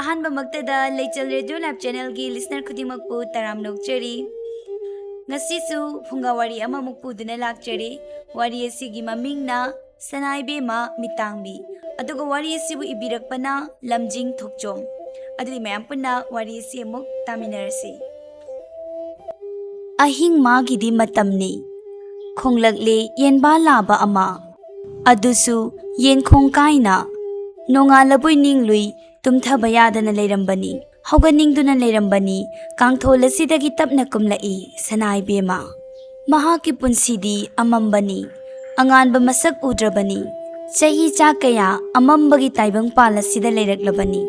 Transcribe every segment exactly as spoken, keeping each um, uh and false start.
ꯑꯍꯥꯟꯕꯃꯛꯇꯗ ꯂꯩꯆꯜ radio live ꯆꯦꯅꯦꯜꯒꯤ listener ꯈꯨꯗꯤꯡꯃꯛꯄꯨ ꯇꯔꯥꯝꯅ ꯑꯣꯛꯆꯔꯤ꯫ ꯉꯁꯤꯁꯨ ꯐꯨꯡꯒꯥ ꯋꯥꯔꯤ ꯑꯃꯃꯨꯛ ꯄꯨꯗꯨꯅ ꯂꯥꯛꯆꯔꯤ꯫ ꯋꯥꯔꯤ ꯑꯁꯤꯒꯤ ꯃꯃꯤꯡꯅ ꯁꯅꯥ ꯏꯕꯦꯝꯃ ꯃꯤꯇꯥꯡꯕꯤ꯫ ꯑꯗꯨꯒ ꯋꯥꯔꯤ ꯑꯁꯤꯕꯨ ꯏꯕꯤꯔꯛꯄꯅ ꯂꯝꯖꯤꯡ ꯊꯣꯛꯆꯣꯝ꯫ ꯑꯗꯨꯗꯤ ꯃꯌꯥꯝ ꯄꯨꯟꯅ ꯋꯥꯔꯤ ꯑꯁꯤ ꯑꯃꯨꯛ ꯇꯥꯃꯤꯟꯅꯔꯁꯤ꯫ ꯑꯍꯤꯡ ꯃꯥꯒꯤꯗꯤ ꯃꯇꯝꯅꯤ꯫ ꯈꯣꯡꯂꯛꯂꯦ ꯌꯦꯟꯕꯥ ꯂꯥꯕ ꯑꯃ꯫ ꯑꯗꯨꯁꯨ ꯌꯦꯟꯈꯣꯡ ꯀꯥꯏꯅ꯫ ꯅꯣꯡꯉꯥꯜꯂꯕꯣꯏ ꯅꯤꯡꯂꯨꯏ, ꯇꯨꯝꯊꯕ ꯌꯥꯗꯅ ꯂꯩꯔꯝꯕꯅꯤ꯫ ꯍꯧꯒꯠꯅꯤꯡꯗꯨꯅ ꯂꯩꯔꯝꯕꯅꯤ꯫ ꯀꯥꯡꯊꯣꯜ ꯑꯁꯤꯗꯒꯤ ꯇꯞꯅ ꯀꯨꯝꯂꯛꯏ ꯁꯅꯥ ꯏꯕꯦꯝꯃ꯫ ꯃꯍꯥꯛꯀꯤ ꯄꯨꯟꯁꯤꯗꯤ ꯑꯃꯝꯕꯅꯤ꯫ ꯑꯉꯥꯟꯕ ꯃꯁꯛ ꯎꯗ꯭ꯔꯕꯅꯤ꯫ ꯆꯍꯤ ꯆꯥ ꯀꯌꯥ ꯑꯃꯝꯕꯒꯤ ꯇꯥꯏꯕꯪꯄꯥꯜ ꯑꯁꯤꯗ ꯂꯩꯔꯛꯂꯕꯅꯤ꯫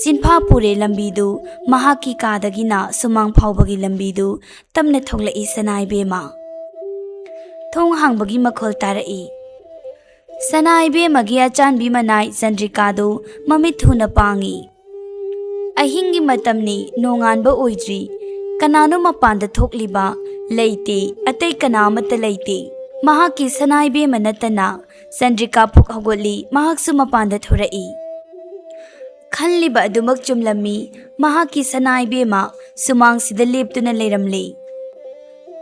ꯁꯤꯟꯐꯥ ꯄꯨꯔꯦ ꯂꯝꯕꯤꯗꯨ, ꯃꯍꯥꯛꯀꯤ ꯀꯥꯗꯒꯤꯅ ꯁꯨꯃꯥꯡ ꯐꯥꯎꯕꯒꯤ ꯂꯝꯕꯤꯗꯨ ꯇꯞꯅ ꯊꯣꯛꯂꯛꯏ ꯁꯅꯥ ꯏꯕꯦꯝꯃ꯫ ꯊꯣꯡ ꯍꯥꯡꯕꯒꯤ ꯃꯈꯣꯜ ꯇꯥꯔꯛꯏ꯫ ꯁꯅꯥ ꯏꯕꯦꯝꯃꯒꯤ ꯑꯆꯥꯟꯕꯤ ꯃꯅꯥꯏ ꯆꯟꯗ꯭ꯔꯤꯀꯥꯗꯨ ꯃꯃꯤꯠ ꯊꯨꯅ ꯄꯥꯡꯏ꯫ ꯑꯍꯤꯡꯒꯤ ꯃꯇꯝꯅꯤ, ꯅꯣꯡꯉꯥꯟꯕ ꯑꯣꯏꯗ꯭ꯔꯤ꯫ ꯀꯅꯥꯅꯣ ꯃꯄꯥꯟꯗ ꯊꯣꯛꯂꯤꯕ? ꯂꯩꯇꯦ, ꯑꯇꯩ ꯀꯅꯥ ꯑꯃꯠꯇ ꯂꯩꯇꯦ꯫ ꯃꯍꯥꯛꯀꯤ ꯁꯅꯥ ꯏꯕꯦꯝꯃ ꯅꯠꯇꯅ꯫ ꯆꯟꯗ꯭ꯔꯤꯀꯥ ꯐꯨꯛ ꯍꯧꯒꯠꯂꯤ, ꯃꯍꯥꯛꯁꯨ ꯃꯄꯥꯟꯗ ꯊꯣꯔꯛꯏ꯫ ꯈꯜꯂꯤꯕ ꯑꯗꯨꯃꯛ ꯆꯨꯝꯂꯝꯃꯤ꯫ ꯃꯍꯥꯛꯀꯤ ꯁꯅꯥ ꯏꯕꯦꯝꯃ ꯁꯨꯃꯥꯡꯁꯤꯗ ꯂꯦꯞꯇꯨꯅ ꯂꯩꯔꯝꯂꯦ꯫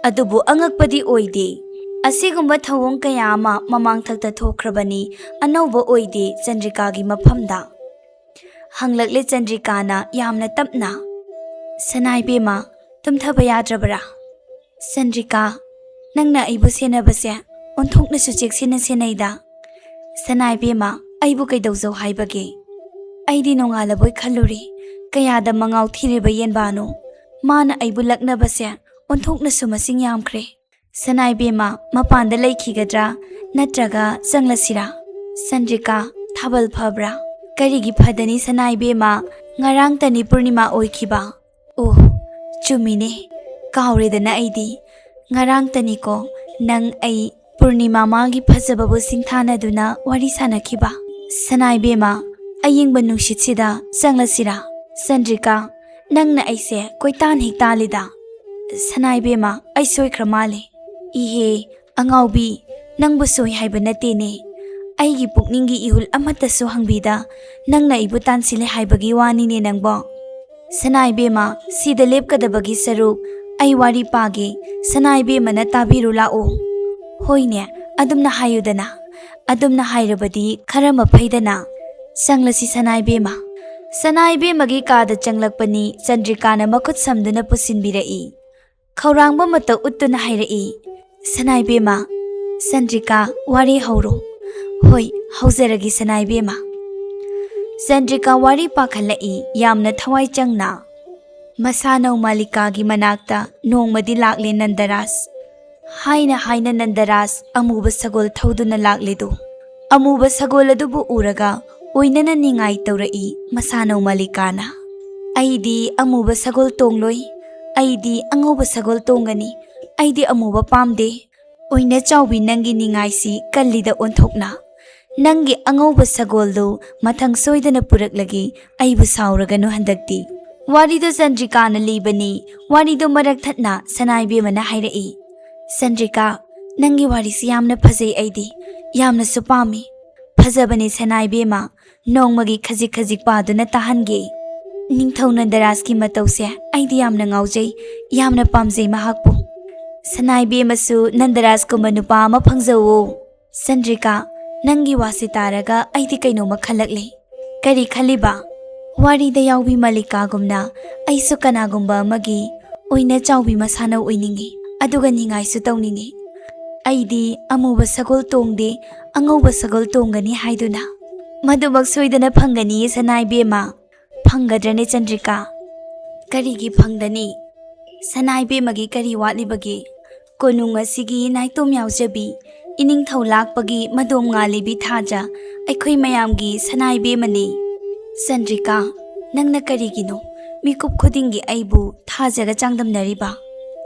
ꯑꯗꯨꯕꯨ ꯑꯉꯛꯄꯗꯤ ꯑꯣꯏꯗꯦ꯫ ꯑꯁꯤꯒꯨꯝꯕ ꯊꯧꯑꯣꯡ ꯀꯌꯥ ꯑꯃ ꯃꯃꯥꯡꯊꯛꯇ ꯊꯣꯛꯈ꯭ꯔꯕꯅꯤ, ꯑꯅꯧꯕ ꯑꯣꯏꯗꯦ ꯆꯟꯗ꯭ꯔꯤꯀꯥꯒꯤ ꯃꯐꯝꯗ꯫ ꯍꯪꯂꯛꯂꯦ ꯆꯟꯗ꯭ꯔꯤꯀꯥꯅ ꯌꯥꯝꯅ ꯇꯞꯅ, "ꯁꯅꯥ ꯏꯕꯦꯝꯃ, ꯇꯨꯝꯊꯕ ꯌꯥꯗ꯭ꯔꯕꯔꯥ?" "ꯆꯟꯗ꯭ꯔꯤꯀꯥ, ꯅꯪꯅ ꯑꯩꯕꯨ ꯁꯦꯟꯅꯕꯁꯦ ꯑꯣꯟꯊꯣꯛꯅꯁꯨ ꯆꯦꯛꯁꯤꯟꯅ ꯁꯦꯟꯅꯩꯗ꯫ ꯁꯅꯥ ꯏꯕꯦꯝꯃ, ꯑꯩꯕꯨ ꯀꯩꯗꯧꯖꯧ ꯍꯥꯏꯕꯒꯦ? ꯑꯩꯗꯤ ꯅꯣꯡꯉꯥꯜꯂꯕꯣꯏ ꯈꯜꯂꯨꯔꯦ꯫ ꯀꯌꯥꯗ ꯃꯉꯥꯎ ꯊꯤꯔꯤꯕ ꯌꯦꯟꯕꯥꯅꯣ? ꯃꯥꯅ ꯑꯩꯕꯨ ꯂꯛꯅꯕꯁꯦ ꯑꯣꯟꯊꯣꯛꯅꯁꯨ ꯃꯁꯤꯡ ꯌꯥꯝꯈ꯭ꯔꯦ꯫ ꯁꯅꯥ ꯏꯕꯦꯝꯃ, ꯃꯄꯥꯟꯗ ꯂꯩꯈꯤꯒꯗ꯭ꯔꯥ? ꯅꯠꯇ꯭ꯔꯒ ꯆꯪꯂꯁꯤꯔꯥ?" "ꯆꯟꯗ꯭ꯔꯤꯀꯥ, ꯊꯥꯕꯜ ꯐꯕ꯭ꯔꯥ?" "ꯀꯔꯤꯒꯤ ꯐꯗꯅꯤ ꯁꯅꯥ ꯏꯕꯦꯝꯃ? ꯉꯔꯥꯡꯇꯅꯤ ꯄꯨꯔꯅꯤꯃꯥ ꯑꯣꯏꯈꯤꯕ꯫" "ꯑꯣ, ꯆꯨꯝꯃꯤꯅꯦ, ꯀꯥꯎꯔꯦꯗꯅ ꯑꯩꯗꯤ꯫ ꯉꯔꯥꯡꯇꯅꯤꯀꯣ ꯅꯪ ꯑꯩ ꯄꯨꯔꯅꯤꯃꯥ ꯃꯥꯒꯤ ꯐꯖꯕꯕꯨ ꯁꯤꯡꯊꯥꯅꯗꯨꯅ ꯋꯥꯔꯤ ꯁꯥꯅꯈꯤꯕ꯫ ꯁꯅꯥ ꯏꯕꯦꯝꯃ, ꯑꯌꯤꯡꯕ ꯅꯨꯡꯁꯤꯠꯁꯤꯗ ꯆꯪꯂꯁꯤꯔꯥ?" "ꯆꯟꯗ꯭ꯔꯤꯀꯥ, ꯅꯪꯅ ꯑꯩꯁꯦ ꯀꯣꯏꯇꯥꯟ ꯍꯦꯛ ꯇꯥꯜꯂꯤꯗ꯫" "ꯁꯅꯥ ꯏꯕꯦꯝꯃ, ꯑꯩ ꯁꯣꯏꯈ꯭ꯔ ꯃꯥꯜꯂꯦ꯫" "ꯏꯍꯦ, ꯑꯉꯥꯎꯕꯤ, ꯅꯪꯕꯨ ꯁꯣꯏ ꯍꯥꯏꯕ ꯅꯠꯇꯦꯅꯦ꯫ ꯑꯩꯒꯤ ꯄꯨꯛꯅꯤꯡꯒꯤ ꯏꯍꯨꯜ ꯑꯃꯠꯇꯁꯨ ꯍꯪꯕꯤꯗ ꯅꯪꯅ ꯑꯩꯕꯨ ꯇꯥꯟꯁꯤꯜꯂꯦ ꯍꯥꯏꯕꯒꯤ ꯋꯥꯅꯤꯅꯦ ꯅꯪꯕꯣ꯫ ꯁꯅꯥꯏꯕꯦꯝꯃ, ꯁꯤꯗ ꯂꯦꯞꯀꯗꯕꯒꯤ ꯁꯔꯨꯛ ꯑꯩ ꯋꯥꯔꯤ ꯄꯥꯒꯦ, ꯁꯅꯥꯏꯕꯦꯝꯃꯅ ꯇꯥꯕꯤꯔꯨ ꯂꯥꯛꯑꯣ꯫ ꯍꯣꯏꯅꯦ, ꯑꯗꯨꯝꯅ ꯍꯥꯏꯌꯨꯗꯅ, ꯑꯗꯨꯝꯅ ꯍꯥꯏꯔꯕꯗꯤ ꯈꯔ ꯃꯐꯩꯗꯅ꯫ ꯆꯪꯂꯁꯤ ꯁꯅꯥꯏꯕꯦꯝꯃ꯫ ꯁꯅꯥꯏꯕꯦꯝꯃꯒꯤ ꯀꯥꯗ ꯆꯪꯂꯛꯄꯅꯤ ꯆꯟꯗ꯭ꯔꯤꯀꯥꯅ ꯃꯈꯨꯠ ꯁꯝꯗꯨꯅ ꯄꯨꯁꯤꯟꯕꯤꯔꯛꯏ꯫ ꯈꯧꯔꯥꯡꯕ ꯃꯇꯧ ꯎꯠꯇꯨꯅ ꯍꯥꯏꯔꯛꯏ, "ꯁꯅꯥꯏꯕꯦꯝꯃ, ꯆꯟꯗ꯭ꯔꯤꯀꯥ, ꯋꯥꯔꯤ ꯍꯧꯔꯣ꯫ ꯍꯣꯏ, ꯍꯧꯖꯔꯒꯦ ꯁꯅꯥꯏꯕꯦꯝꯃ꯫" ꯆꯟꯗ꯭ꯔꯤꯀꯥ ꯋꯥꯔꯤ ꯄꯥꯈꯠꯂꯛꯏ ꯌꯥꯝꯅ ꯊꯋꯥꯏ ꯆꯪꯅ꯫ ꯃꯁꯥꯅꯧ ꯃꯥꯂꯤꯀꯥꯒꯤ ꯃꯅꯥꯛꯇ ꯅꯣꯡꯃꯗꯤ ꯂꯥꯛꯂꯦ ꯅꯟꯗꯔꯥꯖ꯫ ꯍꯥꯏꯅ ꯍꯥꯏꯅ ꯅꯟꯗꯔꯥꯖ ꯑꯃꯨꯕ ꯁꯒꯣꯜ ꯊꯧꯗꯨꯅ ꯂꯥꯛꯂꯦꯗꯣ꯫ ꯑꯃꯨꯕ ꯁꯒꯣꯜ ꯑꯗꯨꯕꯨ ꯎꯔꯒ ꯑꯣꯏꯅꯅ ꯅꯤꯡꯉꯥꯏ ꯇꯧꯔꯛꯏ ꯃꯁꯥꯅꯧ ꯃꯥꯂꯤꯀꯥꯅ꯫ "ꯑꯩꯗꯤ ꯑꯃꯨꯕ ꯁꯒꯣꯜ ꯇꯣꯡꯂꯣꯏ, ꯑꯩꯗꯤ ꯑꯉꯧꯕ ꯁꯒꯣꯜ ꯇꯣꯡꯒꯅꯤ, ꯑꯩꯗꯤ ꯑꯃꯨꯕ ꯄꯥꯝꯗꯦ꯫ ꯑꯣꯏꯅ ꯆꯥꯎꯕꯤ, ꯅꯪꯒꯤ ꯅꯤꯡꯉꯥꯏꯁꯤ ꯀꯜꯂꯤꯗ ꯑꯣꯟꯊꯣꯛꯅ꯫ ꯅꯪꯒꯤ ꯑꯉꯧꯕ ꯁꯒꯣꯜꯗꯨ ꯃꯊꯪ ꯁꯣꯏꯗꯅ ꯄꯨꯔꯛꯂꯒꯦ, ꯑꯩꯕꯨ ꯁꯥꯎꯔꯒꯅꯨ ꯍꯟꯗꯛꯇꯤ꯫" ꯋꯥꯔꯤꯗꯨ ꯆꯟꯗ꯭ꯔꯤꯀꯥꯅ ꯂꯤꯕꯅꯤ꯫ ꯋꯥꯔꯤꯗꯨ ꯃꯔꯛ ꯊꯠꯅ ꯁꯅꯥꯏꯕꯦꯝꯃꯅ ꯍꯥꯏꯔꯛꯏ, "ꯆꯟꯗ꯭ꯔꯤꯀꯥ, ꯅꯪꯒꯤ ꯋꯥꯔꯤꯁꯤ ꯌꯥꯝꯅ ꯐꯖꯩ, ꯑꯩꯗꯤ ꯌꯥꯝꯅꯁꯨ ꯄꯥꯝꯃꯤ꯫" "ꯐꯖꯕꯅꯤ ꯁꯅꯥꯏꯕꯦꯝꯃ, ꯅꯣꯡꯃꯒꯤ ꯈꯖꯤꯛ ꯈꯖꯤꯛ ꯄꯥꯗꯨꯅ ꯇꯥꯍꯟꯒꯦ꯫ ꯅꯤꯡꯊꯧ ꯅꯟꯗꯔꯥꯖꯀꯤ ꯃꯇꯧꯁꯦ ꯑꯩꯗꯤ ꯌꯥꯝꯅ ꯉꯥꯎꯖꯩ, ꯌꯥꯝꯅ ꯄꯥꯝꯖꯩ ꯃꯍꯥꯛꯄꯨ꯫ ꯁꯅꯥꯏꯕꯦꯝꯃꯁꯨ ꯅꯟꯗꯔꯥꯖꯀꯨꯝꯕ ꯅꯨꯄꯥ ꯑꯃ ꯐꯪꯖꯧꯋꯣ꯫" "ꯆꯟꯗ꯭ꯔꯤꯀꯥ, ꯅꯪꯒꯤ ꯋꯥꯁꯤ ꯇꯥꯔꯒ ꯑꯩꯗꯤ ꯀꯩꯅꯣꯝꯃ ꯈꯜꯂꯛꯂꯦ꯫" "ꯀꯔꯤ ꯈꯜꯂꯤꯕ?" "ꯋꯥꯔꯤꯗ ꯌꯥꯎꯕꯤ ꯃꯜꯂꯤꯀꯥꯒꯨꯝꯅ ꯑꯩꯁꯨ ꯀꯅꯥꯒꯨꯝꯕ ꯑꯃꯒꯤ ꯑꯣꯏꯅ ꯆꯥꯎꯕꯤ ꯃꯁꯥꯅꯧ ꯑꯣꯏꯅꯤꯡꯉꯤ, ꯑꯗꯨꯒ ꯅꯤꯡꯉꯥꯏꯁꯨ ꯇꯧꯅꯤꯡꯉꯤ꯫ ꯑꯩꯗꯤ ꯑꯃꯨꯕ ꯁꯒꯣꯜ ꯇꯣꯡꯗꯦ, ꯑꯉꯧꯕ ꯁꯒꯣꯜ ꯇꯣꯡꯒꯅꯤ ꯍꯥꯏꯗꯨꯅ꯫ ꯃꯗꯨꯃꯛ ꯁꯣꯏꯗꯅ ꯐꯪꯒꯅꯤꯌꯦ ꯁꯅꯥꯏꯕꯦꯝꯃ꯫" "ꯐꯪꯒꯗ꯭ꯔꯅꯦ ꯆꯟꯗ꯭ꯔꯤꯀꯥ?" "ꯀꯔꯤꯒꯤ ꯐꯪꯗꯅꯤ? ꯁꯅꯥꯏꯕꯦꯝꯃꯒꯤ ꯀꯔꯤ ꯋꯥꯠꯂꯤꯕꯒꯦ? ꯀꯣꯅꯨꯡ ꯑꯁꯤꯒꯤ ꯅꯥꯏꯇꯣꯝ ꯌꯥꯎꯖꯕꯤ, ꯏꯅꯤꯡꯊꯧ ꯂꯥꯛꯄꯒꯤ ꯃꯗꯣꯝ ꯉꯥꯜꯂꯤꯕꯤ ꯊꯥꯖ, ꯑꯩꯈꯣꯏ ꯃꯌꯥꯝꯒꯤ ꯁꯅꯥꯏꯕꯦꯝꯃꯅꯤ꯫" "ꯆꯟꯗ꯭ꯔꯤꯀꯥ, ꯅꯪꯅ ꯀꯔꯤꯒꯤꯅꯣ ꯃꯤꯀꯨꯞ ꯈꯨꯗꯤꯡꯒꯤ ꯑꯩꯕꯨ ꯊꯥꯖꯒ ꯆꯥꯡꯗꯝꯅꯔꯤꯕ?"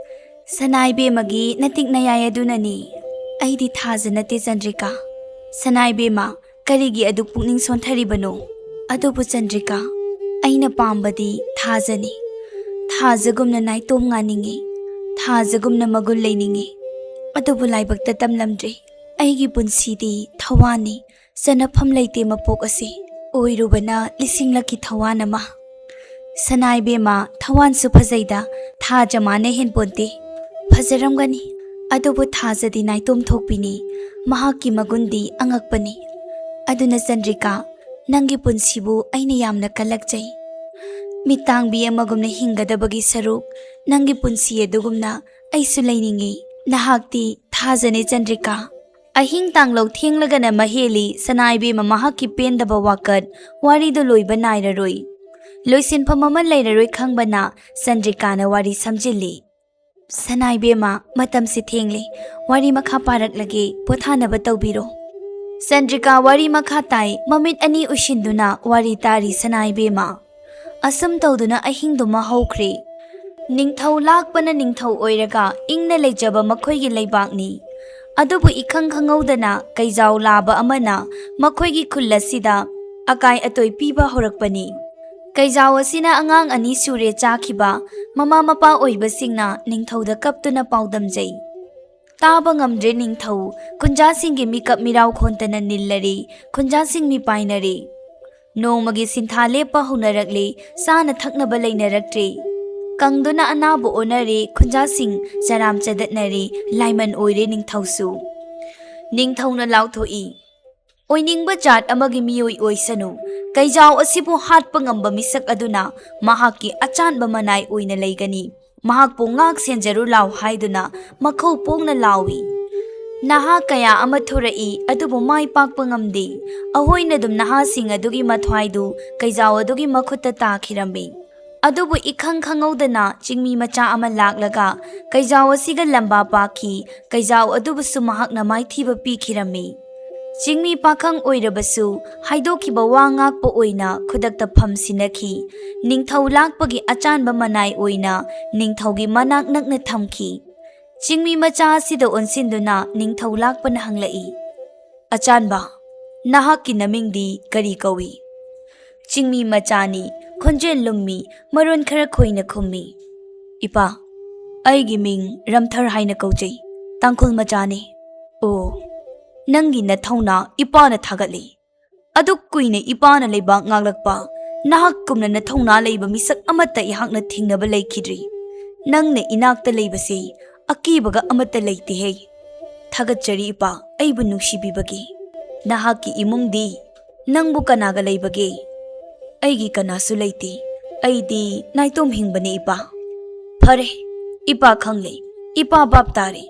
"ꯁꯅꯥꯏꯕꯦꯝꯃꯒꯤ ꯅꯇꯤꯛ ꯅꯌꯥꯏ ꯑꯗꯨꯅꯅꯤ꯫ ꯑꯩꯗꯤ ꯊꯥꯖ ꯅꯠꯇꯦ ꯆꯟꯗ꯭ꯔꯤꯀꯥ꯫" "ꯁꯅꯥꯏꯕꯦꯝꯃ, ꯀꯔꯤꯒꯤ ꯑꯗꯨꯛ ꯄꯨꯛꯅꯤꯡ ꯁꯣꯟꯊꯔꯤꯕꯅꯣ?" "ꯑꯗꯨꯕꯨ ꯆꯟꯗ꯭ꯔꯤꯀꯥ, ꯑꯩꯅ ꯄꯥꯝꯕꯗꯤ ꯊꯥꯖꯅꯤ꯫ ꯊꯥꯖꯒꯨꯝꯅ ꯅꯥꯏꯇꯣꯝ ꯉꯥꯅꯤꯡꯉꯤ, ꯊꯥꯖꯒꯨꯝꯅ ꯃꯒꯨꯟ ꯂꯩꯅꯤꯡꯉꯤ꯫ ꯑꯗꯨꯕꯨ ꯂꯥꯏꯕꯛꯇ ꯇꯝꯂꯝꯗ꯭ꯔꯦ꯫ ꯑꯩꯒꯤ ꯄꯨꯟꯁꯤꯗꯤ ꯊꯋꯥꯟꯅꯤ, ꯆꯅꯐꯝ ꯂꯩꯇꯦ ꯃꯄꯣꯛ ꯑꯁꯤ꯫ ꯑꯣꯏꯔꯨꯕꯅ ꯂꯤꯁꯤꯡꯂꯛꯀꯤ ꯊꯋꯥꯟ ꯑꯃ꯫ ꯁꯅꯥ ꯏꯕꯦꯝꯃ, ꯊꯋꯥꯟꯁꯨ ꯐꯖꯩꯗ, ꯊꯥꯖ ꯃꯥꯅ ꯍꯦꯟꯄꯣꯟꯇꯦ꯫ ꯐꯖꯔꯝꯒꯅꯤ, ꯑꯗꯨꯕꯨ ꯊꯥꯖꯗꯤ ꯅꯥꯏꯇꯣꯝ ꯊꯣꯛꯄꯤꯅꯤ, ꯃꯍꯥꯛꯀꯤ ꯃꯒꯨꯟꯗꯤ ꯑꯉꯛꯄꯅꯤ꯫ ꯑꯗꯨꯅ ꯆꯟꯗ꯭ꯔꯤꯀꯥ, ꯅꯪꯒꯤ ꯄꯨꯟꯁꯤꯕꯨ ꯑꯩꯅ ꯌꯥꯝꯅ ꯀꯜꯂꯛꯆꯩ꯫ ꯃꯤꯠꯇꯥꯡꯕꯤ ꯑꯃꯒꯨꯝꯅ ꯍꯤꯡꯒꯗꯕꯒꯤ ꯁꯔꯨꯛ, ꯅꯪꯒꯤ ꯄꯨꯟꯁꯤ ꯑꯗꯨꯒꯨꯝꯅ ꯑꯩꯁꯨ ꯂꯩꯅꯤꯡꯏ꯫ ꯅꯍꯥꯛꯇꯤ ꯊꯥꯖꯅꯤ ꯆꯟꯗ꯭ꯔꯤꯀꯥ꯫ ꯑꯍꯤꯡ ꯇꯥꯡꯂꯧ ꯊꯦꯡꯂꯒꯅ ꯃꯍꯦꯜꯂꯤ, ꯁꯅꯥ ꯏꯕꯦꯝꯃ ꯃꯍꯥꯛꯀꯤ ꯄꯦꯟꯗꯕ ꯋꯥꯀꯠ, ꯋꯥꯔꯤꯗꯨ ꯂꯣꯏꯕ ꯅꯥꯏꯔꯔꯣꯏ꯫ ꯂꯣꯏꯁꯤꯟꯐꯝ ꯑꯃ ꯂꯩꯔꯔꯣꯏ ꯈꯪꯕꯅ ꯆꯟꯗ꯭ꯔꯤꯀꯥꯅ ꯋꯥꯔꯤ ꯁꯝꯖꯤꯜꯂꯤ꯫ ꯁꯅꯥ ꯏꯕꯦꯝꯃ, ꯃꯇꯝꯁꯤ ꯊꯦꯡꯂꯦ, ꯋꯥꯔꯤ ꯃꯈꯥ ꯄꯥꯔꯛꯂꯒꯦ, ꯄꯣꯊꯥꯅꯕ ꯇꯧꯕꯤꯔꯣ꯫ ꯆꯟꯗ꯭ꯔꯤꯀꯥ ꯋꯥꯔꯤ ꯃꯈꯥ ꯇꯥꯏ, ꯃꯃꯤꯠ ꯑꯅꯤ ꯎꯏꯁꯤꯟꯗꯨꯅ ꯋꯥꯔꯤ ꯇꯥꯔꯤ ꯁꯅꯥ ꯏꯕꯦꯝꯃ꯫ ꯑꯁꯨꯝ ꯇꯧꯗꯨꯅ ꯑꯍꯤꯡꯗꯨꯃ ꯍꯧꯈ꯭ꯔꯦ꯫ ꯅꯤꯡꯊꯧ ꯂꯥꯛꯄꯅ ꯅꯤꯡꯊꯧ ꯑꯣꯏꯔꯒ ꯏꯪꯅ ꯂꯩꯖꯕ ꯃꯈꯣꯏꯒꯤ ꯂꯩꯕꯥꯛꯅꯤ꯫ ꯑꯗꯨꯕꯨ ꯏꯈꯪ ꯈꯪꯍꯧꯗꯅ ꯀꯩꯖꯥꯎ ꯂꯥꯕ ꯑꯃꯅ ꯃꯈꯣꯏꯒꯤ ꯈꯨꯜ ꯑꯁꯤꯗ ꯑꯀꯥꯏ ꯑꯇꯣꯏ ꯄꯤꯕ ꯍꯧꯔꯛꯄꯅꯤ꯫ ꯀꯩꯖꯥꯎ ꯑꯁꯤꯅ ꯑꯉꯥꯡ ꯑꯅꯤ ꯁꯨꯔꯦ ꯆꯥꯈꯤꯕ, ꯃꯃꯥ ꯃꯄꯥ ꯑꯣꯏꯕꯁꯤꯡꯅ ꯅꯤꯡꯊꯧꯗ ꯀꯞꯇꯨꯅ ꯄꯥꯎꯗꯝꯖꯩ꯫ ꯇꯥꯕ ꯉꯝꯗ꯭ꯔꯦ ꯅꯤꯡꯊꯧ, ꯈꯨꯟꯖꯥꯁꯤꯡꯒꯤ ꯃꯤꯀꯞ ꯃꯤꯔꯥꯎ ꯈꯣꯟꯇꯅ ꯅꯤꯜꯂꯔꯦ, ꯈꯨꯟꯖꯥꯁꯤꯡ ꯃꯤꯄꯥꯏꯅꯔꯦ꯫ ꯅꯣꯡꯃꯒꯤ ꯁꯤꯟꯊꯥ ꯂꯦꯞꯄ ꯍꯧꯅꯔꯛꯂꯦ, ꯆꯥꯅ ꯊꯛꯅꯕ ꯂꯩꯅꯔꯛꯇ꯭ꯔꯦ꯫ ꯀꯪꯗꯨꯅ ꯑꯅꯥꯕ ꯑꯣꯟꯅꯔꯦ, ꯈꯨꯟꯖꯥꯁꯤꯡ ꯆꯔꯥꯝ ꯆꯗꯠꯅꯔꯦ, ꯂꯥꯏꯃꯟ ꯑꯣꯏꯔꯦ ꯅꯤꯡꯊꯧꯁꯨ꯫ ꯅꯤꯡꯊꯧꯅ ꯂꯥꯎꯊꯣꯛꯏ, "ꯑꯣꯏꯅꯤꯡꯕ ꯖꯥꯠ ꯑꯃꯒꯤ ꯃꯤꯑꯣꯏ ꯑꯣꯏꯁꯅꯨ, ꯀꯩꯖꯥꯎ ꯑꯁꯤꯕꯨ ꯍꯥꯠꯄ ꯉꯝꯕ ꯃꯤꯁꯛ ꯑꯗꯨꯅ ꯃꯍꯥꯛꯀꯤ ꯑꯆꯥꯟꯕ ꯃꯅꯥꯏ ꯑꯣꯏꯅ ꯂꯩꯒꯅꯤ꯫ ꯃꯍꯥꯛꯄꯨ ꯉꯥꯛ ꯁꯦꯟꯖꯔꯨ ꯂꯥꯎ" ꯍꯥꯏꯗꯨꯅ ꯃꯈꯧ ꯄꯣꯡꯅ ꯂꯥꯎꯏ꯫ ꯅꯍꯥ ꯀꯌꯥ ꯑꯃ ꯊꯣꯔꯛꯏ, ꯑꯗꯨꯕꯨ ꯃꯥꯏ ꯄꯥꯛꯄ ꯉꯝꯗꯦ꯫ ꯑꯍꯣꯏꯅ ꯑꯗꯨꯝ ꯅꯍꯥꯁꯤꯡ ꯑꯗꯨꯒꯤ ꯃꯊ꯭ꯋꯥꯏꯗꯨ ꯀꯩꯖꯥꯎ ꯑꯗꯨꯒꯤ ꯃꯈꯨꯠꯇ ꯇꯥꯈꯤꯔꯝꯃꯤ꯫ ꯑꯗꯨꯕꯨ ꯏꯈꯪ ꯈꯪꯍꯧꯗꯅ ꯆꯤꯡꯃꯤ ꯃꯆꯥ ꯑꯃ ꯂꯥꯛꯂꯒ ꯀꯩꯖꯥꯎ ꯑꯁꯤꯒ ꯂꯝꯕꯥ ꯄꯥꯛꯈꯤ꯫ ꯀꯩꯖꯥꯎ ꯑꯗꯨꯕꯨꯁꯨ ꯃꯍꯥꯛꯅ ꯃꯥꯏꯊꯤꯕ ꯄꯤꯈꯤꯔꯝꯃꯤ꯫ ꯆꯤꯡꯃꯤ ꯄꯥꯈꯪ ꯑꯣꯏꯔꯕꯁꯨ ꯍꯥꯏꯗꯣꯛꯈꯤꯕ ꯋꯥ ꯉꯥꯛꯄ ꯑꯣꯏꯅ ꯈꯨꯗꯛꯇ ꯐꯝ ꯁꯤꯟꯅꯈꯤ꯫ ꯅꯤꯡꯊꯧ ꯂꯥꯛꯄꯒꯤ ꯑꯆꯥꯟꯕ ꯃꯅꯥꯏ ꯑꯣꯏꯅ ꯅꯤꯡꯊꯧꯒꯤ ꯃꯅꯥꯛ ꯅꯛꯅ ꯊꯝꯈꯤ꯫ ꯆꯤꯡꯃꯤ ꯃꯆꯥ ꯑꯁꯤꯗ ꯑꯣꯟꯁꯤꯟꯗꯨꯅ ꯅꯤꯡꯊꯧ ꯂꯥꯛꯄꯅ ꯍꯪꯂꯛꯏ, "ꯑꯆꯥꯟꯕ, ꯅꯍꯥꯛꯀꯤ ꯅꯃꯤꯡꯗꯤ ꯀꯔꯤ ꯀꯧꯏ?" ꯆꯤꯡꯃꯤ ꯃꯆꯥꯅꯤ, ꯈꯣꯟꯖꯦꯜ ꯂꯨꯝꯃꯤ, ꯃꯔꯣꯟ ꯈꯔ ꯈꯣꯏꯅ ꯈꯨꯝꯃꯤ, "ꯏꯄꯥ, ꯑꯩꯒꯤ ꯃꯤꯡ ꯔꯝꯊꯔ ꯍꯥꯏꯅ ꯀꯧꯖꯩ, ꯇꯥꯡꯈꯨꯜ ꯃꯆꯥꯅꯤ"꯫ "ꯑꯣ, ꯅꯪꯒꯤ ꯅꯊꯧꯅꯥ ꯏꯄꯥꯅ ꯊꯥꯒꯠꯂꯤ꯫ ꯑꯗꯨꯛ ꯀꯨꯏꯅ ꯏꯄꯥꯅ ꯂꯩꯕꯥꯛ ꯉꯥꯛꯂꯛꯄ ꯅꯍꯥꯛꯀꯨꯝꯅ ꯅꯊꯧꯅꯥ ꯂꯩꯕ ꯃꯤꯁꯛ ꯑꯃꯠꯇ ꯑꯩꯍꯥꯛꯅ ꯊꯦꯡꯅꯕ ꯂꯩꯈꯤꯗ꯭ꯔꯤ꯫ ꯅꯪꯅ ꯏꯅꯥꯛꯇ ꯂꯩꯕꯁꯤ ꯑꯀꯤꯕꯒ ꯑꯃꯠꯇ ꯂꯩꯇꯦꯍꯦ꯫ ꯊꯥꯒꯠꯆꯔꯤ ꯏꯄꯥ, ꯑꯩꯕꯨ ꯅꯨꯡꯁꯤꯕꯤꯕꯒꯤ꯫ ꯅꯍꯥꯛꯀꯤ ꯏꯃꯨꯡꯗꯤ? ꯅꯪꯕꯨ ꯀꯅꯥꯒ ꯂꯩꯕꯒꯦ? ꯑꯩꯒꯤ ꯀꯅꯥꯁꯨ ꯂꯩꯇꯦ꯫ ꯑꯩꯗꯤ ꯅꯥꯏꯇꯣꯝ ꯍꯤꯡꯕꯅꯦ ꯏꯄꯥ꯫ ꯐꯔꯦ, ꯏꯄꯥ ꯈꯪꯂꯦ, ꯏꯄꯥ ꯚꯥꯞ ꯇꯥꯔꯦ꯫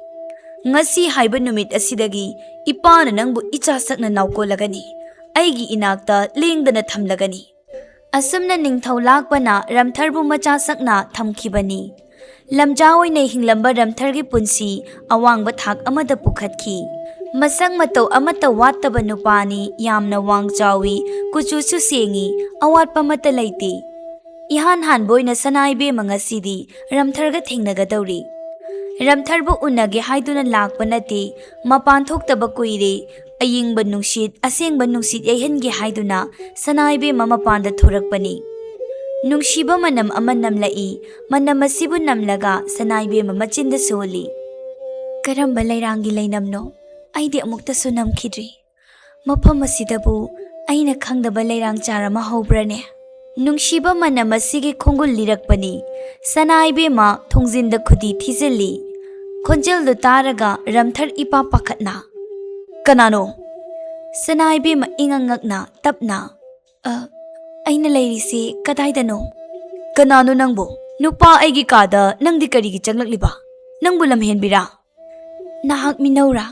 ꯉꯁꯤ ꯍꯥꯏꯕ ꯅꯨꯃꯤꯠ ꯑꯁꯤꯗꯒꯤ ꯏꯄꯥꯅ ꯅꯪꯕꯨ ꯏꯆꯥ ꯁꯛꯅ ꯅꯥꯎꯀꯣꯜꯂꯒꯅꯤ, ꯑꯩꯒꯤ ꯏꯅꯥꯛꯇ ꯂꯦꯡꯗꯅ ꯊꯝꯂꯒꯅꯤ꯫ ꯑꯁꯨꯝꯅ ꯅꯤꯡꯊꯧ ꯂꯥꯛꯄꯅ ꯔꯝꯊꯔꯕꯨ ꯃꯆꯥ ꯁꯛꯅ ꯊꯝꯈꯤꯕꯅꯤ꯫ ꯂꯝꯖꯥ ꯑꯣꯏꯅ ꯍꯤꯡꯂꯝꯕ ꯔꯝꯊꯔꯒꯤ ꯄꯨꯟꯁꯤ ꯑꯋꯥꯡꯕ ꯊꯥꯛ ꯑꯃꯗ ꯄꯨꯈꯠꯈꯤ꯫ ꯃꯁꯛ ꯃꯇꯧ ꯑꯃꯠꯇ ꯋꯥꯠꯇꯕ ꯅꯨꯄꯥꯅꯤ, ꯌꯥꯝꯅ ꯋꯥꯡ ꯆꯥꯎꯏ, ꯀꯨꯆꯨꯁꯨ ꯁꯦꯡꯏ, ꯑꯋꯥꯠꯄ ꯑꯃꯠꯇ ꯂꯩꯇꯦ꯫ ꯏꯍꯥꯟ ꯍꯥꯟꯕ ꯑꯣꯏꯅ ꯁꯅꯥ ꯏꯕꯦꯝꯃ ꯉꯁꯤꯗꯤ ꯔꯝꯊꯔꯒ ꯊꯦꯡꯅꯒꯗꯧꯔꯤ꯫ ꯔꯝꯊꯔꯕꯨ ꯎꯅꯒꯦ ꯍꯥꯏꯗꯨꯅ ꯂꯥꯛꯄ ꯅꯠꯇꯦ, ꯃꯄꯥꯟ ꯊꯣꯛꯇꯕ ꯀꯨꯏꯔꯦ, ꯑꯏꯪꯕ ꯅꯨꯡꯁꯤꯠ, ꯑꯁꯦꯡꯕ ꯅꯨꯡꯁꯤꯠ ꯌꯩꯍꯟꯒꯦ ꯍꯥꯏꯗꯨꯅ ꯁꯅꯥ ꯏꯕꯦꯝꯃ ꯃꯄꯥꯟꯗ ꯊꯣꯔꯛꯄꯅꯤ꯫ ꯅꯨꯡꯁꯤꯕ ꯃꯅꯝ ꯑꯃ ꯅꯝꯂꯛꯏ꯫ ꯃꯅꯝ ꯑꯁꯤꯕꯨ ꯅꯝꯂꯒ ꯁꯅꯥ ꯏꯕꯦꯝꯃ ꯃꯆꯤꯟꯗ ꯁꯣꯜꯂꯤ꯫ "ꯀꯔꯝꯕ ꯂꯩꯔꯥꯡꯒꯤ ꯂꯩꯅꯝꯅꯣ? ꯑꯩꯗꯤ ꯑꯃꯨꯛꯇꯁꯨ ꯅꯝꯈꯤꯗ꯭ꯔꯤ꯫ ꯃꯐꯝ ꯑꯁꯤꯗꯕꯨ ꯑꯩꯅ ꯈꯪꯗꯕ ꯂꯩꯔꯥꯡ ꯆꯥꯔ ꯑꯃ ꯍꯧꯕ꯭ꯔꯅꯦ?" ꯅꯨꯡꯁꯤꯕ ꯃꯅꯝ ꯑꯁꯤꯒꯤ ꯈꯣꯡꯒꯨꯜ ꯂꯤꯔꯛꯄꯅꯤ꯫ ꯁꯅꯥ ꯏꯕꯦꯝꯃ ꯊꯣꯡꯖꯤꯟꯗ ꯈꯨꯗꯤ ꯊꯤꯖꯤꯜꯂꯤ꯫ ꯈꯣꯟꯖꯦꯜꯗꯨ ꯇꯥꯔꯒ ꯔꯝꯊꯔ ꯏꯄꯥ ꯄꯥꯈꯠꯅ, "ꯀꯅꯥꯅꯣ?" ꯁꯅꯥ ꯏꯕꯦꯝꯃ ꯏꯉꯛ ꯉꯛꯅ ꯇꯞꯅ, "ꯑ, ꯑꯩꯅ ꯂꯩꯔꯤꯁꯤ ꯀꯗꯥꯏꯗꯅꯣ?" "ꯀꯅꯥꯅꯣ ꯅꯪꯕꯨ? ꯅꯨꯄꯥ ꯑꯩꯒꯤ ꯀꯥꯗ ꯅꯪꯗꯤ ꯀꯔꯤꯒꯤ ꯆꯪꯂꯛꯂꯤꯕ? ꯅꯪꯕꯨ ꯂꯝꯍꯦꯟꯕꯤꯔꯥ?" "ꯅꯍꯥꯛ ꯃꯤꯅꯧꯔꯥ?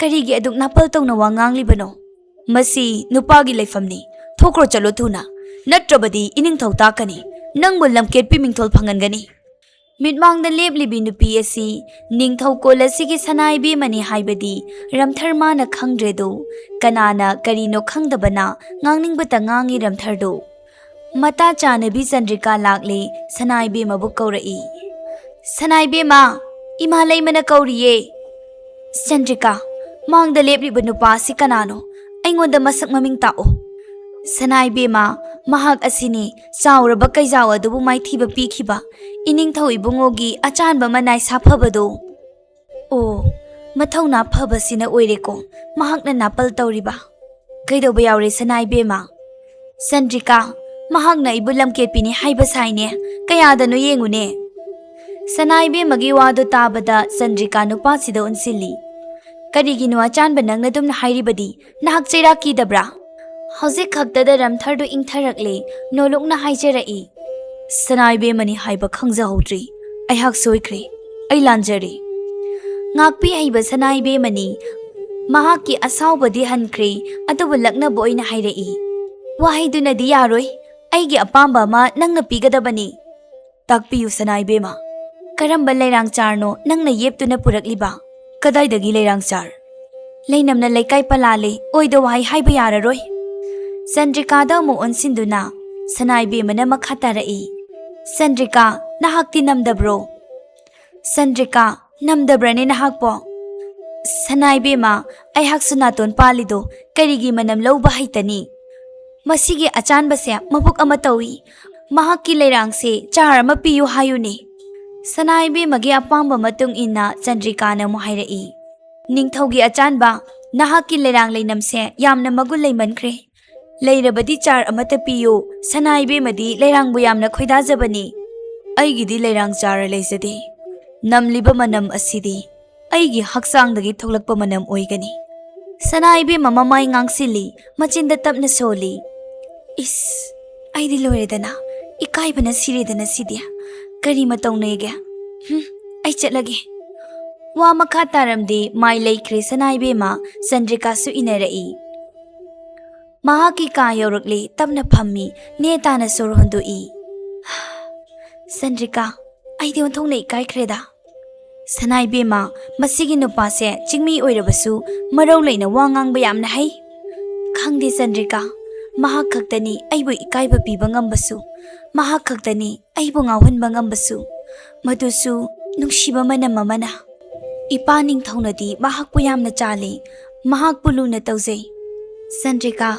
ꯀꯔꯤꯒꯤ ꯑꯗꯨꯛ ꯅꯥꯄꯜ ꯇꯧꯅ ꯋꯥ ꯉꯥꯡꯂꯤꯕꯅꯣ?" "ꯃꯁꯤ ꯅꯨꯄꯥꯒꯤ ꯂꯩꯐꯝꯅꯤ꯫ ꯊꯣꯛꯈ꯭ꯔꯣ ꯆꯠꯂꯣ ꯊꯨꯅ, ꯅꯠꯇ꯭ꯔꯕꯗꯤ ꯏꯅꯤꯡꯊꯧ ꯇꯥꯛꯀꯅꯤ꯫ ꯅꯪꯕꯨ ꯂꯝꯀꯦꯠꯄꯤ ꯃꯤꯡꯊꯣꯜ ꯐꯪꯍꯟꯒꯅꯤ꯫" ꯃꯤꯠꯃꯥꯡꯗ ꯂꯦꯞꯂꯤꯕꯤ ꯅꯨꯄꯤ ꯑꯁꯤ ꯅꯤꯡꯊꯧ ꯀꯣꯜ ꯑꯁꯤꯒꯤ ꯁꯅꯥ ꯏꯕꯦꯝꯃꯅꯤ ꯍꯥꯏꯕꯗꯤ ꯔꯝꯊꯔ ꯃꯥꯅ ꯈꯪꯗ꯭ꯔꯦꯗꯣ꯫ ꯀꯅꯥꯅ ꯀꯔꯤꯅꯣ ꯈꯪꯗꯕꯅ ꯉꯥꯡꯅꯤꯡꯕꯇ ꯉꯥꯡꯉꯤ ꯔꯝꯊꯔꯗꯣ꯫ ꯃꯇꯥ ꯆꯥꯅꯕꯤ ꯆꯟꯗ꯭ꯔꯤꯀꯥ ꯂꯥꯛꯂꯦ, ꯁꯅꯥ ꯏꯕꯦꯝꯃꯕꯨ ꯀꯧꯔꯛꯏ꯫ "ꯁꯅꯥ ꯏꯕꯦꯝꯃ, ꯏꯃꯥ ꯂꯩꯃꯅ ꯀꯧꯔꯤꯌꯦ꯫" "ꯆꯟꯗ꯭ꯔꯤꯀꯥ, ꯃꯥꯡꯗ ꯂꯦꯞꯂꯤꯕ ꯅꯨꯄꯥ ꯑꯁꯤ ꯀꯅꯥꯅꯣ? ꯑꯩꯉꯣꯟꯗ ꯃꯁꯛ ꯃꯃꯤꯡ ꯇꯥꯛꯑꯣ꯫" "ꯁꯅꯥ ꯏꯕꯦꯝꯃ, ꯃꯍꯥꯛ ꯑꯁꯤꯅꯤ, ꯆꯥꯎꯔꯕ ꯀꯩꯖꯥꯎ ꯑꯗꯨꯕꯨ ꯃꯥꯏꯊꯤꯕ ꯄꯤꯈꯤꯕ ꯏꯅꯤꯡꯊꯧ ꯏꯕꯨꯡꯉꯣꯒꯤ ꯑꯆꯥꯟꯕ ꯃꯅꯥꯏ ꯁꯥꯐꯕꯗꯣ꯫" "ꯑꯣ, ꯃꯊꯧꯅꯥ ꯐꯕꯁꯤꯅ ꯑꯣꯏꯔꯦꯀꯣ ꯃꯍꯥꯛꯅ ꯅꯥꯄꯜ ꯇꯧꯔꯤꯕ꯫ "ꯀꯩꯗꯧꯕ ꯌꯥꯎꯔꯦ ꯁꯅꯥ ꯏꯕꯦꯝꯃ?" "ꯆꯟꯗ꯭ꯔꯤꯀꯥ, ꯃꯍꯥꯛꯅ ꯑꯩꯕꯨ ꯂꯝꯀꯦꯠꯄꯤꯅꯤ ꯍꯥꯏꯕ ꯁꯥꯏꯅꯦ꯫ ꯀꯌꯥꯗꯅꯣ ꯌꯦꯡꯉꯨꯅꯦ?" ꯁꯅꯥ ꯏꯕꯦꯝꯃꯒꯤ ꯋꯥꯗꯨ ꯇꯥꯕꯗ ꯆꯟꯗ꯭ꯔꯤꯀꯥ ꯅꯨꯄꯥꯁꯤꯗ ꯑꯣꯟꯁꯤꯜꯂꯤ꯫ "ꯀꯔꯤꯒꯤꯅꯣ ꯑꯆꯥꯟꯕ ꯅꯪꯅ ꯑꯗꯨꯝꯅ ꯍꯥꯏꯔꯤꯕꯗꯤ? ꯅꯍꯥꯛ ꯆꯩꯔꯥꯛ ꯀꯤꯗꯕ꯭ꯔꯥ?" ꯍꯧꯖꯤꯛ ꯈꯛꯇꯗ ꯔꯝꯊꯔꯗꯨ ꯏꯪꯊꯔꯛꯂꯦ, ꯅꯣꯂꯨꯛꯅ ꯍꯥꯏꯖꯔꯛꯏ꯫ "ꯁꯅꯥ ꯏꯕꯦꯝꯃꯅꯤ ꯍꯥꯏꯕ ꯈꯪꯖꯍꯧꯗ꯭ꯔꯦ꯫ ꯑꯩꯍꯥꯛ ꯁꯣꯏꯈ꯭ꯔꯦ꯫ ꯑꯩ ꯂꯥꯟꯖꯔꯦ꯫ ꯉꯥꯛꯄꯤ ꯍꯩꯕ ꯁꯅꯥ ꯏꯕꯦꯝꯃꯅꯤ꯫ ꯃꯍꯥꯛꯀꯤ ꯑꯁꯥꯎꯕꯗꯤ ꯍꯟꯈ꯭ꯔꯦ, ꯑꯗꯨꯕꯨ ꯂꯛꯅꯕ ꯑꯣꯏꯅ ꯍꯥꯏꯔꯛꯏ꯫ ꯋꯥꯍꯩꯗꯨꯅꯗꯤ ꯌꯥꯔꯣꯏ꯫ ꯑꯩꯒꯤ ꯑꯄꯥꯝꯕ ꯑꯃ ꯅꯪꯅ ꯄꯤꯒꯗꯕꯅꯤ꯫" "ꯇꯥꯛꯄꯤꯌꯨ ꯁꯅꯥ ꯏꯕꯦꯝꯃ, ꯀꯔꯝꯕ ꯂꯩꯔꯥꯡ ꯆꯥꯔꯅꯣ ꯅꯪꯅ ꯌꯦꯞꯇꯨꯅ ꯄꯨꯔꯛꯂꯤꯕ?" "ꯀꯗꯥꯏꯗꯒꯤ ꯂꯩꯔꯥꯡ ꯆꯥꯔ? ꯂꯩꯅꯝꯅ ꯂꯩꯀꯥꯏ ꯄꯂꯥꯜꯂꯦ, ꯑꯣꯏꯗ ꯋꯥꯍꯩ ꯍꯥꯏꯕ ꯌꯥꯔꯔꯣꯏ꯫" ꯆꯟꯗ꯭ꯔꯤꯀꯥꯗ ꯑꯃꯨꯛ ꯑꯣꯟꯁꯤꯟꯗꯨꯅ ꯁꯅꯥ ꯏꯕꯦꯝꯃꯅ ꯃꯈꯥ ꯇꯥꯔꯛꯏ꯫ "ꯆꯟꯗ꯭ꯔꯤꯀꯥ, ꯅꯍꯥꯛꯇꯤ ꯅꯝꯗꯕ꯭ꯔꯣ?" "ꯆꯟꯗ꯭ꯔꯤꯀꯥ, ꯅꯝꯗꯕ꯭ꯔꯅꯦ ꯅꯍꯥꯛꯄꯣ?" "ꯁꯅꯥ ꯏꯕꯦꯝꯃ, ꯑꯩꯍꯥꯛꯁꯨ ꯅꯥꯇꯣꯟ ꯄꯥꯜꯂꯤꯗꯣ ꯀꯔꯤꯒꯤ ꯃꯅꯝ ꯂꯧꯕ ꯍꯩꯇꯅꯤ? ꯃꯁꯤꯒꯤ ꯑꯆꯥꯟꯕꯁꯦ ꯃꯕꯨꯛ ꯑꯃ ꯇꯧꯏ꯫ ꯃꯍꯥꯛꯀꯤ ꯂꯩꯔꯥꯡꯁꯦ ꯆꯥꯔ ꯑꯃ ꯄꯤꯌꯨ ꯍꯥꯏꯌꯨꯅꯦ꯫" ꯁꯅꯥ ꯏꯕꯦꯝꯃꯒꯤ ꯑꯄꯥꯝꯕ ꯃꯇꯨꯡ ꯏꯟꯅ ꯆꯟꯗ꯭ꯔꯤꯀꯥꯅ ꯑꯃꯨꯛ ꯍꯥꯏꯔꯛꯏ꯫ "ꯅꯤꯡꯊꯧꯒꯤ ꯑꯆꯥꯟꯕ, ꯅꯍꯥꯛꯀꯤ ꯂꯩꯔꯥꯡ ꯂꯩꯅꯝꯁꯦ ꯌꯥꯝꯅ ꯃꯒꯨꯟ ꯂꯩꯃꯟꯈ꯭ꯔꯦ꯫ ꯂꯩꯔꯕꯗꯤ ꯆꯥꯔ ꯑꯃꯠꯇ ꯄꯤꯌꯨ꯫ ꯁꯅꯥ ꯏꯕꯦꯝꯃꯗꯤ ꯂꯩꯔꯥꯡꯕꯨ ꯌꯥꯝꯅ ꯈꯣꯏꯗꯥꯖꯕꯅꯤ꯫" "ꯑꯩꯒꯤꯗꯤ ꯂꯩꯔꯥꯡ ꯆꯥꯔ ꯂꯩꯖꯗꯦ꯫ ꯅꯝꯂꯤꯕ ꯃꯅꯝ ꯑꯁꯤꯗꯤ ꯑꯩꯒꯤ ꯍꯛꯆꯥꯡꯗꯒꯤ ꯊꯣꯛꯂꯛꯄ ꯃꯅꯝ ꯑꯣꯏꯒꯅꯤ꯫" ꯁꯅꯥ ꯏꯕꯦꯝꯃ ꯃꯃꯥꯏ ꯉꯥꯡꯁꯤꯜꯂꯤ, ꯃꯆꯤꯟꯗ ꯇꯞꯅ ꯁꯣꯜꯂꯤ꯫ "ꯏꯁ, ꯑꯩꯗꯤ ꯂꯣꯏꯔꯦꯗꯅ, ꯏꯀꯥꯏꯕꯅ ꯁꯤꯔꯦꯗꯅ ꯁꯤꯗꯤ꯫ ꯀꯔꯤ ꯃꯇꯧꯅꯦꯒꯦ? ꯍꯨꯝ, ꯑꯩ ꯆꯠꯂꯒꯦ꯫" ꯋꯥ ꯃꯈꯥ ꯇꯥꯔꯝꯗꯦ, ꯃꯥꯏ ꯂꯩꯈ꯭ꯔꯦ ꯁꯅꯥ ꯏꯕꯦꯝꯃ꯫ ꯆꯟꯗ꯭ꯔꯤꯀꯥꯁꯨ ꯏꯟꯅꯔꯛꯏ꯫ ꯃꯍꯥꯛꯀꯤ ꯀꯥ ꯌꯧꯔꯛꯂꯦ, ꯇꯞꯅ ꯐꯝꯃꯤ, ꯅꯦ ꯇꯥꯅ ꯁꯣꯔ ꯍꯣꯟꯗꯣꯛꯏ꯫ "ꯆꯟꯗ꯭ꯔꯤꯀꯥ, ꯑꯩꯗꯤ ꯑꯣꯟꯊꯣꯛꯅ ꯏꯀꯥꯏꯈ꯭ꯔꯦꯗ꯫" "ꯁꯅꯥ ꯏꯕꯦꯝꯃ, ꯃꯁꯤꯒꯤ ꯅꯨꯄꯥꯁꯦ ꯆꯤꯡꯃꯤ ꯑꯣꯏꯔꯕꯁꯨ ꯃꯔꯧ ꯂꯩꯅ ꯋꯥ ꯉꯥꯡꯕ ꯌꯥꯝꯅ ꯍꯩ꯫ ꯈꯪꯗꯦ ꯆꯟꯗ꯭ꯔꯤꯀꯥ, ꯃꯍꯥꯛ ꯈꯛꯇꯅꯤ ꯑꯩꯕꯨ ꯏꯀꯥꯏꯕ ꯄꯤꯕ ꯉꯝꯕꯁꯨ, ꯃꯍꯥꯛ ꯈꯛꯇꯅꯤ ꯑꯩꯕꯨ ꯉꯥꯎꯍꯟꯕ ꯉꯝꯕꯁꯨ, ꯃꯗꯨꯁꯨ ꯅꯨꯡꯁꯤꯕ ꯃꯅꯝ ꯑꯃꯅ꯫ ꯏꯄꯥ ꯅꯤꯡꯊꯧꯅꯗꯤ ꯃꯍꯥꯛꯄꯨ ꯌꯥꯝꯅ ꯆꯥꯜꯂꯤ, ꯃꯍꯥꯛꯄꯨ ꯂꯨꯅ ꯇꯧꯖꯩ꯫" "ꯆꯟꯗ꯭ꯔꯤꯀꯥ,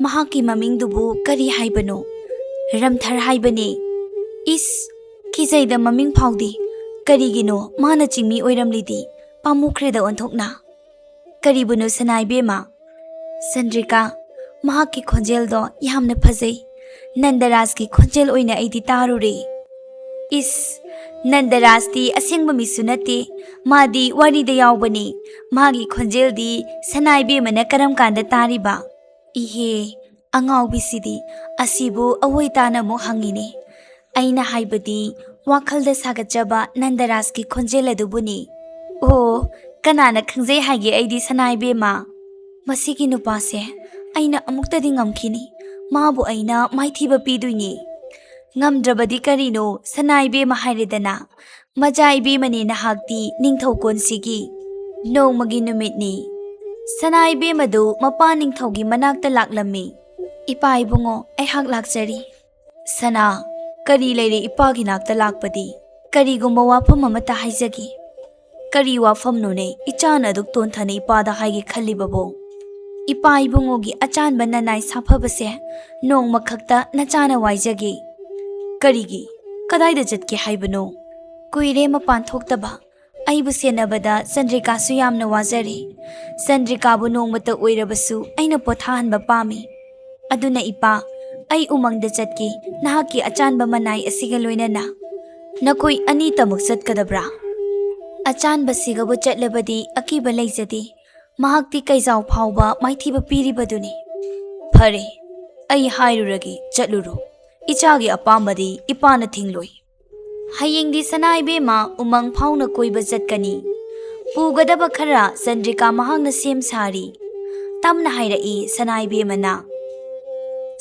ꯃꯍꯥꯛꯀꯤ ꯃꯃꯤꯡꯗꯨꯕꯨ ꯀꯔꯤ ꯍꯥꯏꯕꯅꯣ?" "ꯔꯝꯊꯔ ꯍꯥꯏꯕꯅꯤ꯫" "ꯏꯁ, ꯀꯤꯖꯩꯗ ꯃꯃꯤꯡ ꯐꯥꯎꯗꯤ꯫ ꯀꯔꯤꯒꯤꯅꯣ ꯃꯥꯅ ꯆꯤꯡꯃꯤ ꯑꯣꯏꯔꯝꯂꯤꯗꯤ? ꯑꯃꯨꯈ꯭ꯔꯦꯗ ꯑꯣꯟꯊꯣꯛꯅ꯫ "ꯀꯔꯤꯕꯨꯅꯣ ꯁꯅꯥ ꯏꯕꯦꯝꯃ?" "ꯆꯟꯗ꯭ꯔꯤꯀꯥ, ꯃꯍꯥꯛꯀꯤ ꯈꯣꯟꯖꯦꯜꯗꯣ ꯌꯥꯝꯅ ꯐꯖꯩ꯫ ꯅꯟꯗꯔꯥꯖꯀꯤ ꯈꯣꯟꯖꯦꯜ ꯑꯣꯏꯅ ꯑꯩꯗꯤ ꯇꯥꯔꯨꯔꯦ꯫" "ꯏꯁ, ꯅꯟꯗꯔꯥꯖꯇꯤ ꯑꯁꯦꯡꯕ ꯃꯤꯁꯨ ꯅꯠꯇꯦ, ꯃꯥꯗꯤ ꯋꯥꯔꯤꯗ ꯌꯥꯎꯕꯅꯤ꯫ ꯃꯥꯒꯤ ꯈꯣꯟꯖꯦꯜꯗꯤ ꯁꯅꯥ ꯏꯕꯦꯝꯃꯅ ꯀꯔꯝ ꯀꯥꯟꯗ ꯇꯥꯔꯤꯕ?" "ꯏꯍꯦ, ꯑꯉꯥꯎꯕꯤꯁꯤꯗꯤ ꯑꯁꯤꯕꯨ ꯑꯋꯣꯏ ꯇꯥꯅ ꯑꯃꯨꯛ ꯍꯪꯉꯤꯅꯦ꯫ ꯑꯩꯅ ꯍꯥꯏꯕꯗꯤ ꯋꯥꯈꯜꯗ ꯁꯥꯒꯠꯆꯕ ꯅꯟꯗꯔꯥꯖꯀꯤ ꯈꯣꯟꯖꯦꯜ ꯑꯗꯨꯕꯨꯅꯤ꯫" "ꯑꯣ, ꯀꯅꯥꯅ ꯈꯪꯖꯩ ꯍꯥꯏꯒꯦ ꯑꯩꯗꯤ ꯁꯅꯥ ꯏꯕꯦꯝꯃ? ꯃꯁꯤꯒꯤ ꯅꯨꯄꯥꯁꯦ ꯑꯩꯅ ꯑꯃꯨꯛꯇꯗꯤ ꯉꯝꯈꯤꯅꯤ꯫ ꯃꯥꯕꯨ ꯑꯩꯅ ꯃꯥꯏꯊꯤꯕ ꯄꯤꯗꯣꯏꯅꯤ꯫ ꯉꯝꯗ꯭ꯔꯕꯗꯤ ꯀꯔꯤꯅꯣ, ꯁꯅꯥ ꯏꯕꯦꯝꯃ ꯍꯥꯏꯔꯦꯗꯅ꯫ ꯃꯆꯥ ꯏꯕꯦꯝꯃꯅꯦ ꯅꯍꯥꯛꯇꯤ ꯅꯤꯡꯊꯧ ꯀꯣꯟꯁꯤꯒꯤ꯫ ꯅꯣꯡꯃꯒꯤ ꯅꯨꯃꯤꯠꯅꯤ꯫ ꯁꯅꯥ ꯏꯕꯦꯝꯃꯗꯨ ꯃꯄꯥ ꯅꯤꯡꯊꯧꯒꯤ ꯃꯅꯥꯛꯇ ꯂꯥꯛꯂꯝꯃꯤ꯫ "ꯏꯄꯥ ꯏꯕꯨꯡꯉꯣ, ꯑꯩꯍꯥꯛ ꯂꯥꯛꯆꯔꯤ꯫" "ꯁꯅꯥ, ꯀꯔꯤ ꯂꯩꯔꯦ ꯏꯄꯥꯒꯤ ꯅꯥꯛꯇ ꯂꯥꯛꯄꯗꯤ? ꯀꯔꯤꯒꯨꯝꯕ ꯋꯥꯐꯝ ꯑꯃꯇ ꯍꯥꯏꯖꯒꯦ꯫" "ꯀꯔꯤ ꯋꯥꯐꯝꯅꯣꯅꯦ ꯏꯆꯥꯅ ꯑꯗꯨꯛ ꯇꯣꯟꯊꯅ ꯏꯄꯥꯗ ꯍꯥꯏꯒꯦ ꯈꯜꯂꯤꯕꯕꯣ?" "ꯏꯄꯥ ꯏꯕꯨꯡꯉꯣꯒꯤ ꯑꯆꯥꯟꯕ ꯅꯅꯥꯏ ꯁꯥꯐꯕꯁꯦ ꯅꯣꯡꯃ ꯈꯛꯇ ꯅꯆꯥꯅ ꯋꯥꯏꯖꯒꯦ꯫" "ꯀꯔꯤꯒꯤ? ꯀꯗꯥꯏꯗ ꯆꯠꯀꯦ ꯍꯥꯏꯕꯅꯣ?" "ꯀꯨꯏꯔꯦ ꯃꯄꯥꯟ ꯊꯣꯛꯇꯕ꯫ ꯑꯩꯕꯨ ꯁꯦꯟꯅꯕꯗ ꯆꯟꯗ꯭ꯔꯤꯀꯥꯁꯨ ꯌꯥꯝꯅ ꯋꯥꯖꯔꯦ꯫ ꯆꯟꯗ꯭ꯔꯤꯀꯥꯕꯨ ꯅꯣꯡꯃꯇ ꯑꯣꯏꯔꯕꯁꯨ ꯑꯩꯅ ꯄꯣꯊꯥꯍꯟꯕ ꯄꯥꯝꯃꯤ꯫ ꯑꯗꯨꯅ ꯏꯄꯥ, ꯑꯩ ꯎꯃꯪꯗ ꯆꯠꯀꯦ, ꯅꯍꯥꯛꯀꯤ ꯑꯆꯥꯟꯕ ꯃꯅꯥꯏ ꯑꯁꯤꯒ ꯂꯣꯏꯅꯅ꯫" "ꯅꯈꯣꯏ ꯑꯅꯤꯇꯃꯛ ꯆꯠꯀꯗꯕ꯭ꯔꯥ?" "ꯑꯆꯥꯟꯕꯁꯤꯒꯕꯨ ꯆꯠꯂꯕꯗꯤ ꯑꯀꯤꯕ ꯂꯩꯖꯗꯦ꯫ ꯃꯍꯥꯛꯇꯤ ꯀꯩꯖꯥꯎ ꯐꯥꯎꯕ ꯃꯥꯏꯊꯤꯕ ꯄꯤꯔꯤꯕꯗꯨꯅꯤ꯫" "ꯐꯔꯦ, ꯑꯩ ꯍꯥꯏꯔꯨꯔꯒꯦ, ꯆꯠꯂꯨꯔꯣ꯫ ꯏꯆꯥꯒꯤ ꯑꯄꯥꯝꯕꯗꯤ ꯏꯄꯥꯅ ꯊꯤꯡꯂꯣꯏ꯫" ꯍꯌꯦꯡꯗꯤ ꯁꯅꯥ ꯏꯕꯦꯝꯃ ꯎꯃꯪ ꯐꯥꯎꯅ ꯀꯣꯏꯕ ꯆꯠꯀꯅꯤ꯫ ꯄꯨꯒꯗꯕ ꯈꯔ ꯆꯟꯗ꯭ꯔꯤꯀꯥ ꯃꯍꯥꯛꯅ ꯁꯦꯝ ꯁꯥꯔꯤ꯫ ꯇꯞꯅ ꯍꯥꯏꯔꯛꯏ ꯁꯅꯥ ꯏꯕꯦꯝꯃꯅ꯫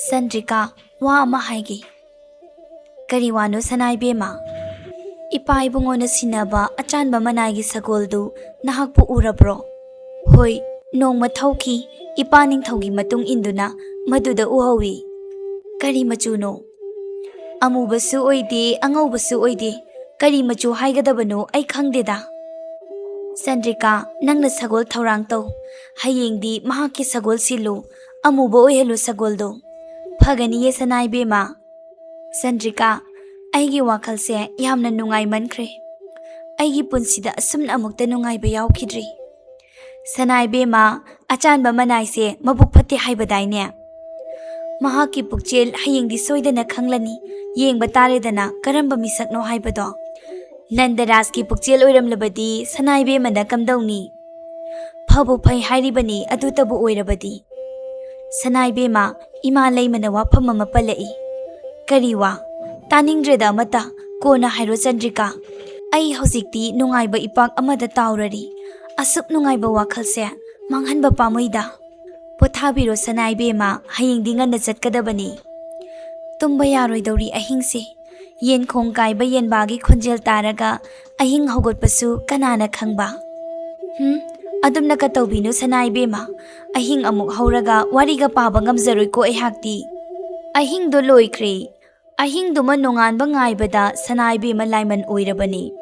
"ꯆꯟꯗ꯭ꯔꯤꯀꯥ, ꯋꯥ ꯑꯃ ꯍꯥꯏꯒꯦ꯫" "ꯀꯔꯤ ꯋꯥꯅꯣ ꯁꯅꯥ ꯏꯕꯦꯝꯃ?" "ꯏꯄꯥ ꯏꯕꯨꯡꯉꯣꯅ ꯁꯤꯟꯅꯕ ꯑꯆꯥꯟꯕ ꯃꯅꯥꯏꯒꯤ ꯁꯒꯣꯜꯗꯨ ꯅꯍꯥꯛꯄꯨ ꯎꯔꯕ꯭ꯔꯣ?" "ꯍꯣꯏ, ꯅꯣꯡꯃ ꯊꯧꯈꯤ, ꯏꯄꯥ ꯅꯤꯡꯊꯧꯒꯤ ꯃꯇꯨꯡ ꯏꯟꯗꯨꯅ ꯃꯗꯨꯗ ꯎꯍꯧꯏ꯫" "ꯀꯔꯤ ꯃꯆꯨꯅꯣ?" "ꯑꯃꯨꯕꯁꯨ ꯑꯣꯏꯗꯦ, ꯑꯉꯧꯕꯁꯨ ꯑꯣꯏꯗꯦ꯫ ꯀꯔꯤ ꯃꯆꯨ ꯍꯥꯏꯒꯗꯕꯅꯣ ꯑꯩ ꯈꯪꯗꯦꯗ꯫" "ꯆꯟꯗ꯭ꯔꯤꯀꯥ, ꯅꯪꯅ ꯁꯒꯣꯜ ꯊꯧꯔꯥꯡ ꯇꯧ꯫ ꯍꯌꯦꯡꯗꯤ ꯃꯍꯥꯛꯀꯤ ꯁꯒꯣꯜ ꯁꯤꯜꯂꯨ꯫ ꯑꯃꯨꯕ ꯑꯣꯏꯍꯜꯂꯨ ꯁꯒꯣꯜꯗꯣ꯫" "ꯐꯒꯅꯤꯌꯦ ꯁꯅꯥ ꯏꯕꯦꯝꯃ꯫" "ꯆꯟꯗ꯭ꯔꯤꯀꯥ, ꯑꯩꯒꯤ ꯋꯥꯈꯜꯁꯦ ꯌꯥꯝꯅ ꯅꯨꯡꯉꯥꯏꯃꯟꯈ꯭ꯔꯦ꯫ ꯑꯩꯒꯤ ꯄꯨꯟꯁꯤꯗ ꯑꯁꯨꯝꯅ ꯑꯃꯨꯛꯇ ꯅꯨꯡꯉꯥꯏꯕ ꯌꯥꯎꯈꯤꯗ꯭ꯔꯤ꯫ ꯁꯅꯥ ꯏꯕꯦꯝꯃ, ꯑꯆꯥꯟꯕ ꯃꯅꯥꯏꯁꯦ ꯃꯕꯨꯛ ꯐꯠꯇꯦ ꯍꯥꯏꯕꯗꯥꯏꯅꯦ? ꯃꯍꯥꯛꯀꯤ ꯄꯨꯛꯆꯦꯜ ꯍꯌꯦꯡꯗꯤ ꯁꯣꯏꯗꯅ ꯈꯪꯂꯅꯤ꯫ ꯌꯦꯡꯕ ꯇꯥꯔꯦꯗꯅ ꯀꯔꯝꯕ ꯃꯤꯁꯛꯅꯣ ꯍꯥꯏꯕꯗꯣ꯫ ꯅꯟꯗꯔꯥꯖꯀꯤ ꯄꯨꯛꯆꯦꯜ ꯑꯣꯏꯔꯝꯂꯕꯗꯤ ꯁꯅꯥ ꯏꯕꯦꯝꯃꯅ ꯀꯝꯗꯧꯅꯤ? ꯐꯕꯨ ꯐꯩ ꯍꯥꯏꯔꯤꯕꯅꯤ, ꯑꯗꯨꯇꯕꯨ ꯑꯣꯏꯔꯕꯗꯤ꯫ ꯁꯅꯥ ꯏꯕꯦꯝꯃ, ꯏꯃꯥ ꯂꯩꯃꯅ ꯋꯥꯐꯝ ꯑꯃ ꯄꯜꯂꯛꯏ꯫ ꯀꯔꯤ ꯋꯥ? ꯇꯥꯅꯤꯡꯗ꯭ꯔꯦꯗ ꯑꯃꯠꯇ꯫ ꯀꯣꯟꯅ ꯍꯥꯏꯔꯣ ꯆꯟꯗ꯭ꯔꯤꯀꯥ꯫ ꯑꯩ ꯍꯧꯖꯤꯛꯇꯤ ꯅꯨꯡꯉꯥꯏꯕ ꯏꯄꯥꯛ ꯑꯃꯗ ꯇꯥꯎꯔꯔꯤ꯫ ꯑꯁꯨꯛ ꯅꯨꯡꯉꯥꯏꯕ ꯋꯥꯈꯜꯁꯦ ꯃꯥꯡꯍꯟꯕ ꯄꯥꯝꯃꯨꯏꯗ꯫ ꯄꯣꯊꯥꯕꯤꯔꯣ ꯁꯅꯥ ꯏꯕꯦꯝꯃ, ꯍꯌꯦꯡꯗꯤ ꯉꯟꯅ ꯆꯠꯀꯗꯕꯅꯤ꯫ ꯇꯨꯝꯕ ꯌꯥꯔꯣꯏꯗꯧꯔꯤ ꯑꯍꯤꯡꯁꯦ꯫ ꯌꯦꯟꯈꯣꯡ ꯀꯥꯏꯕ ꯌꯦꯟꯕꯥꯒꯤ ꯈꯣꯟꯖꯦꯜ ꯇꯥꯔꯒ ꯑꯍꯤꯡ ꯍꯧꯒꯠꯄꯁꯨ ꯀꯅꯥꯅ ꯈꯪꯕ? ꯍꯨꯝ, ꯑꯗꯨꯝꯅ ꯀꯇꯧꯕꯤꯅꯨ ꯁꯅꯥ ꯏꯕꯦꯝꯃ꯫ ꯑꯍꯤꯡ ꯑꯃꯨꯛ ꯍꯧꯔꯒ ꯋꯥꯔꯤꯒ ꯄꯥꯕ ꯉꯝꯖꯔꯣꯏꯀꯣ ꯑꯩꯍꯥꯛꯇꯤ꯫ ꯑꯍꯤꯡꯗꯣ ꯂꯣꯏꯈ꯭ꯔꯦ꯫ ꯑꯍꯤꯡꯗꯨꯃ ꯅꯣꯡꯉꯥꯟꯕ ꯉꯥꯏꯕꯗ ꯁꯅꯥ ꯏꯕꯦꯝꯃ ꯂꯥꯏꯃꯟ ꯑꯣꯏꯔꯕꯅꯤ꯫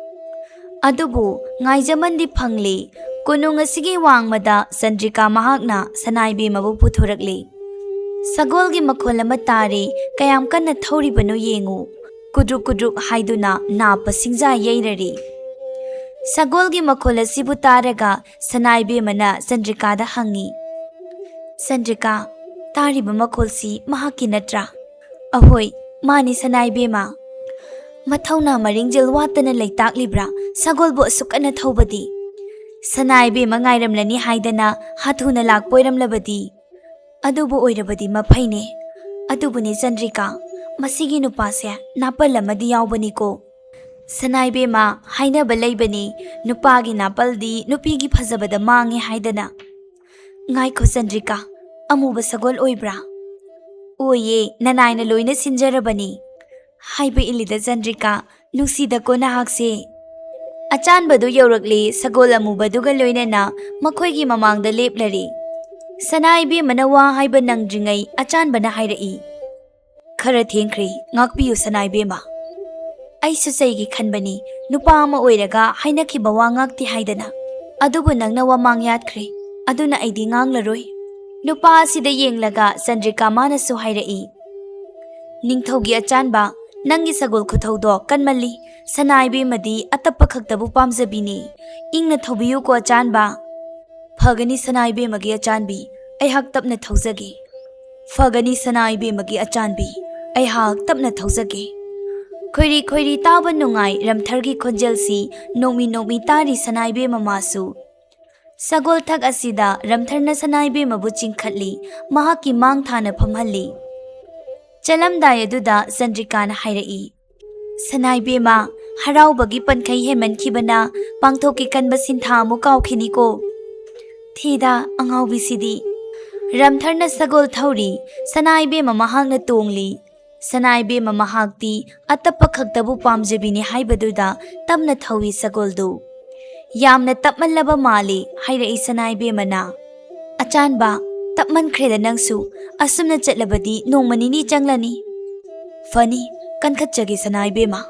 ꯑꯗꯨꯕꯨ ꯉꯥꯏꯖꯃꯟꯗꯤ ꯐꯪꯂꯦ꯫ ꯀꯣꯅꯨꯡ ꯑꯁꯤꯒꯤ ꯋꯥꯡꯃꯗ ꯆꯟꯗ꯭ꯔꯤꯀꯥ ꯃꯍꯥꯛꯅ ꯁꯅꯥ ꯏꯕꯦꯝꯃꯕꯨ ꯄꯨꯊꯣꯔꯛꯂꯦ꯫ ꯁꯒꯣꯜꯒꯤ ꯃꯈꯣꯜ ꯑꯃ ꯇꯥꯔꯦ, ꯀꯌꯥꯝ ꯀꯟꯅ ꯊꯧꯔꯤꯕꯅꯣ ꯌꯦꯡꯉꯨ꯫ ꯀꯨꯗ꯭ꯔꯨꯛ ꯀꯨꯗ꯭ꯔꯨꯛ ꯍꯥꯏꯗꯨꯅ ꯅꯥꯞꯄ ꯁꯤꯡꯖꯥ ꯌꯩꯔꯔꯤ꯫ ꯁꯒꯣꯜꯒꯤ ꯃꯈꯣꯜ ꯑꯁꯤꯕꯨ ꯇꯥꯔꯒ ꯁꯅꯥ ꯏꯕꯦꯝꯃꯅ ꯆꯟꯗ꯭ꯔꯤꯀꯥꯗ ꯍꯪꯉꯤ, "ꯆꯟꯗ꯭ꯔꯤꯀꯥ, ꯇꯥꯔꯤꯕ ꯃꯈꯣꯜꯁꯤ ꯃꯍꯥꯛꯀꯤ ꯅꯠꯇ꯭ꯔꯥ?" "ꯑꯍꯣꯏ, ꯃꯥꯅꯤ ꯁꯅꯥ ꯏꯕꯦꯝꯃ꯫ ꯃꯊꯧꯅꯥ ꯃꯔꯤꯡꯖꯦꯜ ꯋꯥꯠꯇꯅ ꯂꯩꯇꯥꯛꯂꯤꯕ꯭ꯔꯥ ꯁꯒꯣꯜꯕꯨ ꯑꯁꯨꯛ ꯀꯟꯅ ꯊꯧꯕꯗꯤ? ꯁꯅꯥ ꯏꯕꯦꯝꯃ ꯉꯥꯏꯔꯝꯂꯅꯤ ꯍꯥꯏꯗꯅ ꯍꯥꯊꯨꯅ ꯂꯥꯛꯄ ꯑꯣꯏꯔꯝꯂꯕꯗꯤ?" "ꯑꯗꯨꯕꯨ ꯑꯣꯏꯔꯕꯗꯤ ꯃꯐꯩꯅꯦ꯫ ꯑꯗꯨꯕꯨꯅꯦ ꯆꯟꯗ꯭ꯔꯤꯀꯥ, ꯃꯁꯤꯒꯤ ꯅꯨꯄꯥꯁꯦ ꯅꯥꯄꯜ ꯑꯃꯗꯤ ꯌꯥꯎꯕꯅꯤꯀꯣ꯫ ꯁꯅꯥ ꯏꯕꯦꯝꯃ, ꯍꯥꯏꯅꯕ ꯂꯩꯕꯅꯤ, ꯅꯨꯄꯥꯒꯤ ꯅꯥꯄꯜꯗꯤ ꯅꯨꯄꯤꯒꯤ ꯐꯖꯕꯗ ꯃꯥꯡꯉꯦ ꯍꯥꯏꯗꯅ꯫ ꯉꯥꯏꯈꯣ ꯆꯟꯗ꯭ꯔꯤꯀꯥ, ꯑꯃꯨꯕ ꯁꯒꯣꯜ ꯑꯣꯏꯕ꯭ꯔꯥ?" "ꯑꯣꯏꯌꯦ, ꯅꯅꯥꯏꯅ ꯂꯣꯏꯅ ꯁꯤꯟꯖꯔꯕꯅꯤ꯫" "ꯍꯥꯏꯕ ꯏꯜꯂꯤꯗ ꯆꯟꯗ꯭ꯔꯤꯀꯥ, ꯅꯨꯡꯁꯤꯗꯀꯣ ꯅꯍꯥꯛꯁꯦ꯫" ꯑꯆꯥꯟꯕꯗꯨ ꯌꯧꯔꯛꯂꯤ, ꯁꯒꯣꯜ ꯑꯃꯨꯕꯗꯨꯒ ꯂꯣꯏꯅꯅ ꯃꯈꯣꯏꯒꯤ ꯃꯃꯥꯡꯗ ꯂꯦꯞꯂꯔꯤ꯫ ꯁꯅꯥ ꯏꯕꯦꯝꯃꯅ ꯋꯥ ꯍꯥꯏꯕ ꯅꯪꯗ꯭ꯔꯤꯉꯩ ꯑꯆꯥꯟꯕꯅ ꯍꯥꯏꯔꯛꯏ, "ꯈꯔ ꯊꯦꯡꯈ꯭ꯔꯦ, ꯉꯥꯛꯄꯤꯌꯨ ꯁꯅꯥ ꯏꯕꯦꯝꯃ꯫ ꯑꯩꯁꯨ ꯆꯩꯒꯦ ꯈꯟꯕꯅꯤ, ꯅꯨꯄꯥ ꯑꯃ ꯑꯣꯏꯔꯒ ꯍꯥꯏꯅꯈꯤꯕ ꯋꯥ ꯉꯥꯛꯇꯦ ꯍꯥꯏꯗꯅ꯫ ꯑꯗꯨꯕꯨ ꯅꯪꯅ ꯋꯥꯃꯥꯡ ꯌꯥꯠꯈ꯭ꯔꯦ, ꯑꯗꯨꯅ ꯑꯩꯗꯤ ꯉꯥꯡꯂꯔꯣꯏ꯫" ꯅꯨꯄꯥ ꯑꯁꯤꯗ ꯌꯦꯡꯂꯒ ꯆꯟꯗ꯭ꯔꯤꯀꯥ ꯃꯥꯅꯁꯨ ꯍꯥꯏꯔꯛꯏ, "ꯅꯤꯡꯊꯧꯒꯤ ꯑꯆꯥꯟꯕ, ꯅꯪꯒꯤ ꯁꯒꯣꯜ ꯈꯨꯊꯧꯗꯣ ꯀꯟꯃꯜꯂꯤ꯫ ꯁꯅꯥ ꯏꯕꯦꯝꯃꯗꯤ ꯑꯇꯞꯄ ꯈꯛꯇꯕꯨ ꯄꯥꯝꯖꯕꯤꯅꯤ꯫ ꯏꯪꯅ ꯊꯧꯕꯤꯌꯨꯀꯣ ꯑꯆꯥꯟꯕ꯫ ꯐꯒꯅꯤ ꯁꯅꯥ ꯏꯕꯦꯝꯃꯒꯤ ꯑꯆꯥꯟꯕꯤ, ꯑꯩꯍꯥꯛ ꯇꯞꯅ ꯊꯧꯖꯒꯦ꯫ ꯐꯒꯅꯤ ꯁꯅꯥ ꯏꯕꯦꯝꯃꯒꯤ ꯑꯆꯥꯟꯕꯤ, ꯑꯩꯍꯥꯛ ꯇꯞꯅ ꯊꯧꯖꯒꯦ꯫ ꯈꯣꯏꯔꯤ ꯈꯣꯏꯔꯤ ꯇꯥꯕ ꯅꯨꯡꯉꯥꯏ ꯔꯝꯊꯔꯒꯤ ꯈꯣꯟꯖꯦꯜꯁꯤ꯫ ꯅꯣꯡꯃꯤ ꯅꯣꯡꯃꯤ ꯇꯥꯔꯤ ꯁꯅꯥ ꯏꯕꯦꯝꯃ ꯃꯥꯁꯨ꯫ ꯁꯒꯣꯜ ꯊꯛ ꯑꯁꯤꯗ ꯔꯝꯊꯔꯅ ꯁꯅꯥ ꯏꯕꯦꯝꯃꯕꯨ ꯆꯤꯡꯈꯠꯂꯤ, ꯃꯍꯥꯛꯀꯤ ꯃꯥꯡ ꯊꯥꯅ ꯐꯝꯍꯜꯂꯤ꯫ ꯆꯠꯂꯝꯗꯥꯏ ꯑꯗꯨꯗ ꯆꯟꯗ꯭ꯔꯤꯀꯥꯅ ꯍꯥꯏꯔꯛꯏ, "ꯁꯅꯥ ꯏꯕꯦꯝꯃ, ꯍꯔꯥꯎꯕꯒꯤ ꯄꯟꯈꯩ ꯍꯦꯟꯃꯟꯈꯤꯕꯅ ꯄꯥꯡꯊꯣꯛꯀꯤ ꯀꯟꯕ ꯁꯤꯟꯊꯥ ꯑꯃꯨꯛ ꯀꯥꯎꯈꯤꯅꯤꯀꯣ꯫ ꯊꯤꯗ ꯑꯉꯥꯎꯕꯤꯁꯤꯗꯤ!" ꯔꯝꯊꯔꯅ ꯁꯒꯣꯜ ꯊꯧꯔꯤ, ꯁꯅꯥ ꯏꯕꯦꯝꯃ ꯃꯍꯥꯛꯅ ꯇꯣꯡꯂꯤ꯫ ꯁꯅꯥ ꯏꯕꯦꯝꯃ ꯃꯍꯥꯛꯇꯤ ꯑꯇꯞꯄ ꯈꯛꯇꯕꯨ ꯄꯥꯝꯖꯕꯤꯅꯤ ꯍꯥꯏꯕꯗꯨꯗ ꯇꯞꯅ ꯊꯧꯏ ꯁꯒꯣꯜꯗꯨ꯫ "ꯌꯥꯝꯅ ꯇꯞꯃꯜꯂꯕ ꯃꯥꯜꯂꯤ," ꯍꯥꯏꯔꯛꯏ ꯁꯅꯥ ꯏꯕꯦꯝꯃꯅ꯫ "ꯑꯆꯥꯟꯕ, ꯇꯞꯃꯟꯈ꯭ꯔꯦꯗ ꯅꯪꯁꯨ꯫ ꯑꯁꯨꯝꯅ ꯆꯠꯂꯕꯗꯤ ꯅꯣꯡꯃ ꯅꯤꯅꯤ ꯆꯪꯂꯅꯤ꯫" "ꯐꯅꯤ, ꯀꯟꯈꯠꯆꯒꯦ ꯁꯅꯥ ꯏꯕꯦꯝꯃ꯫"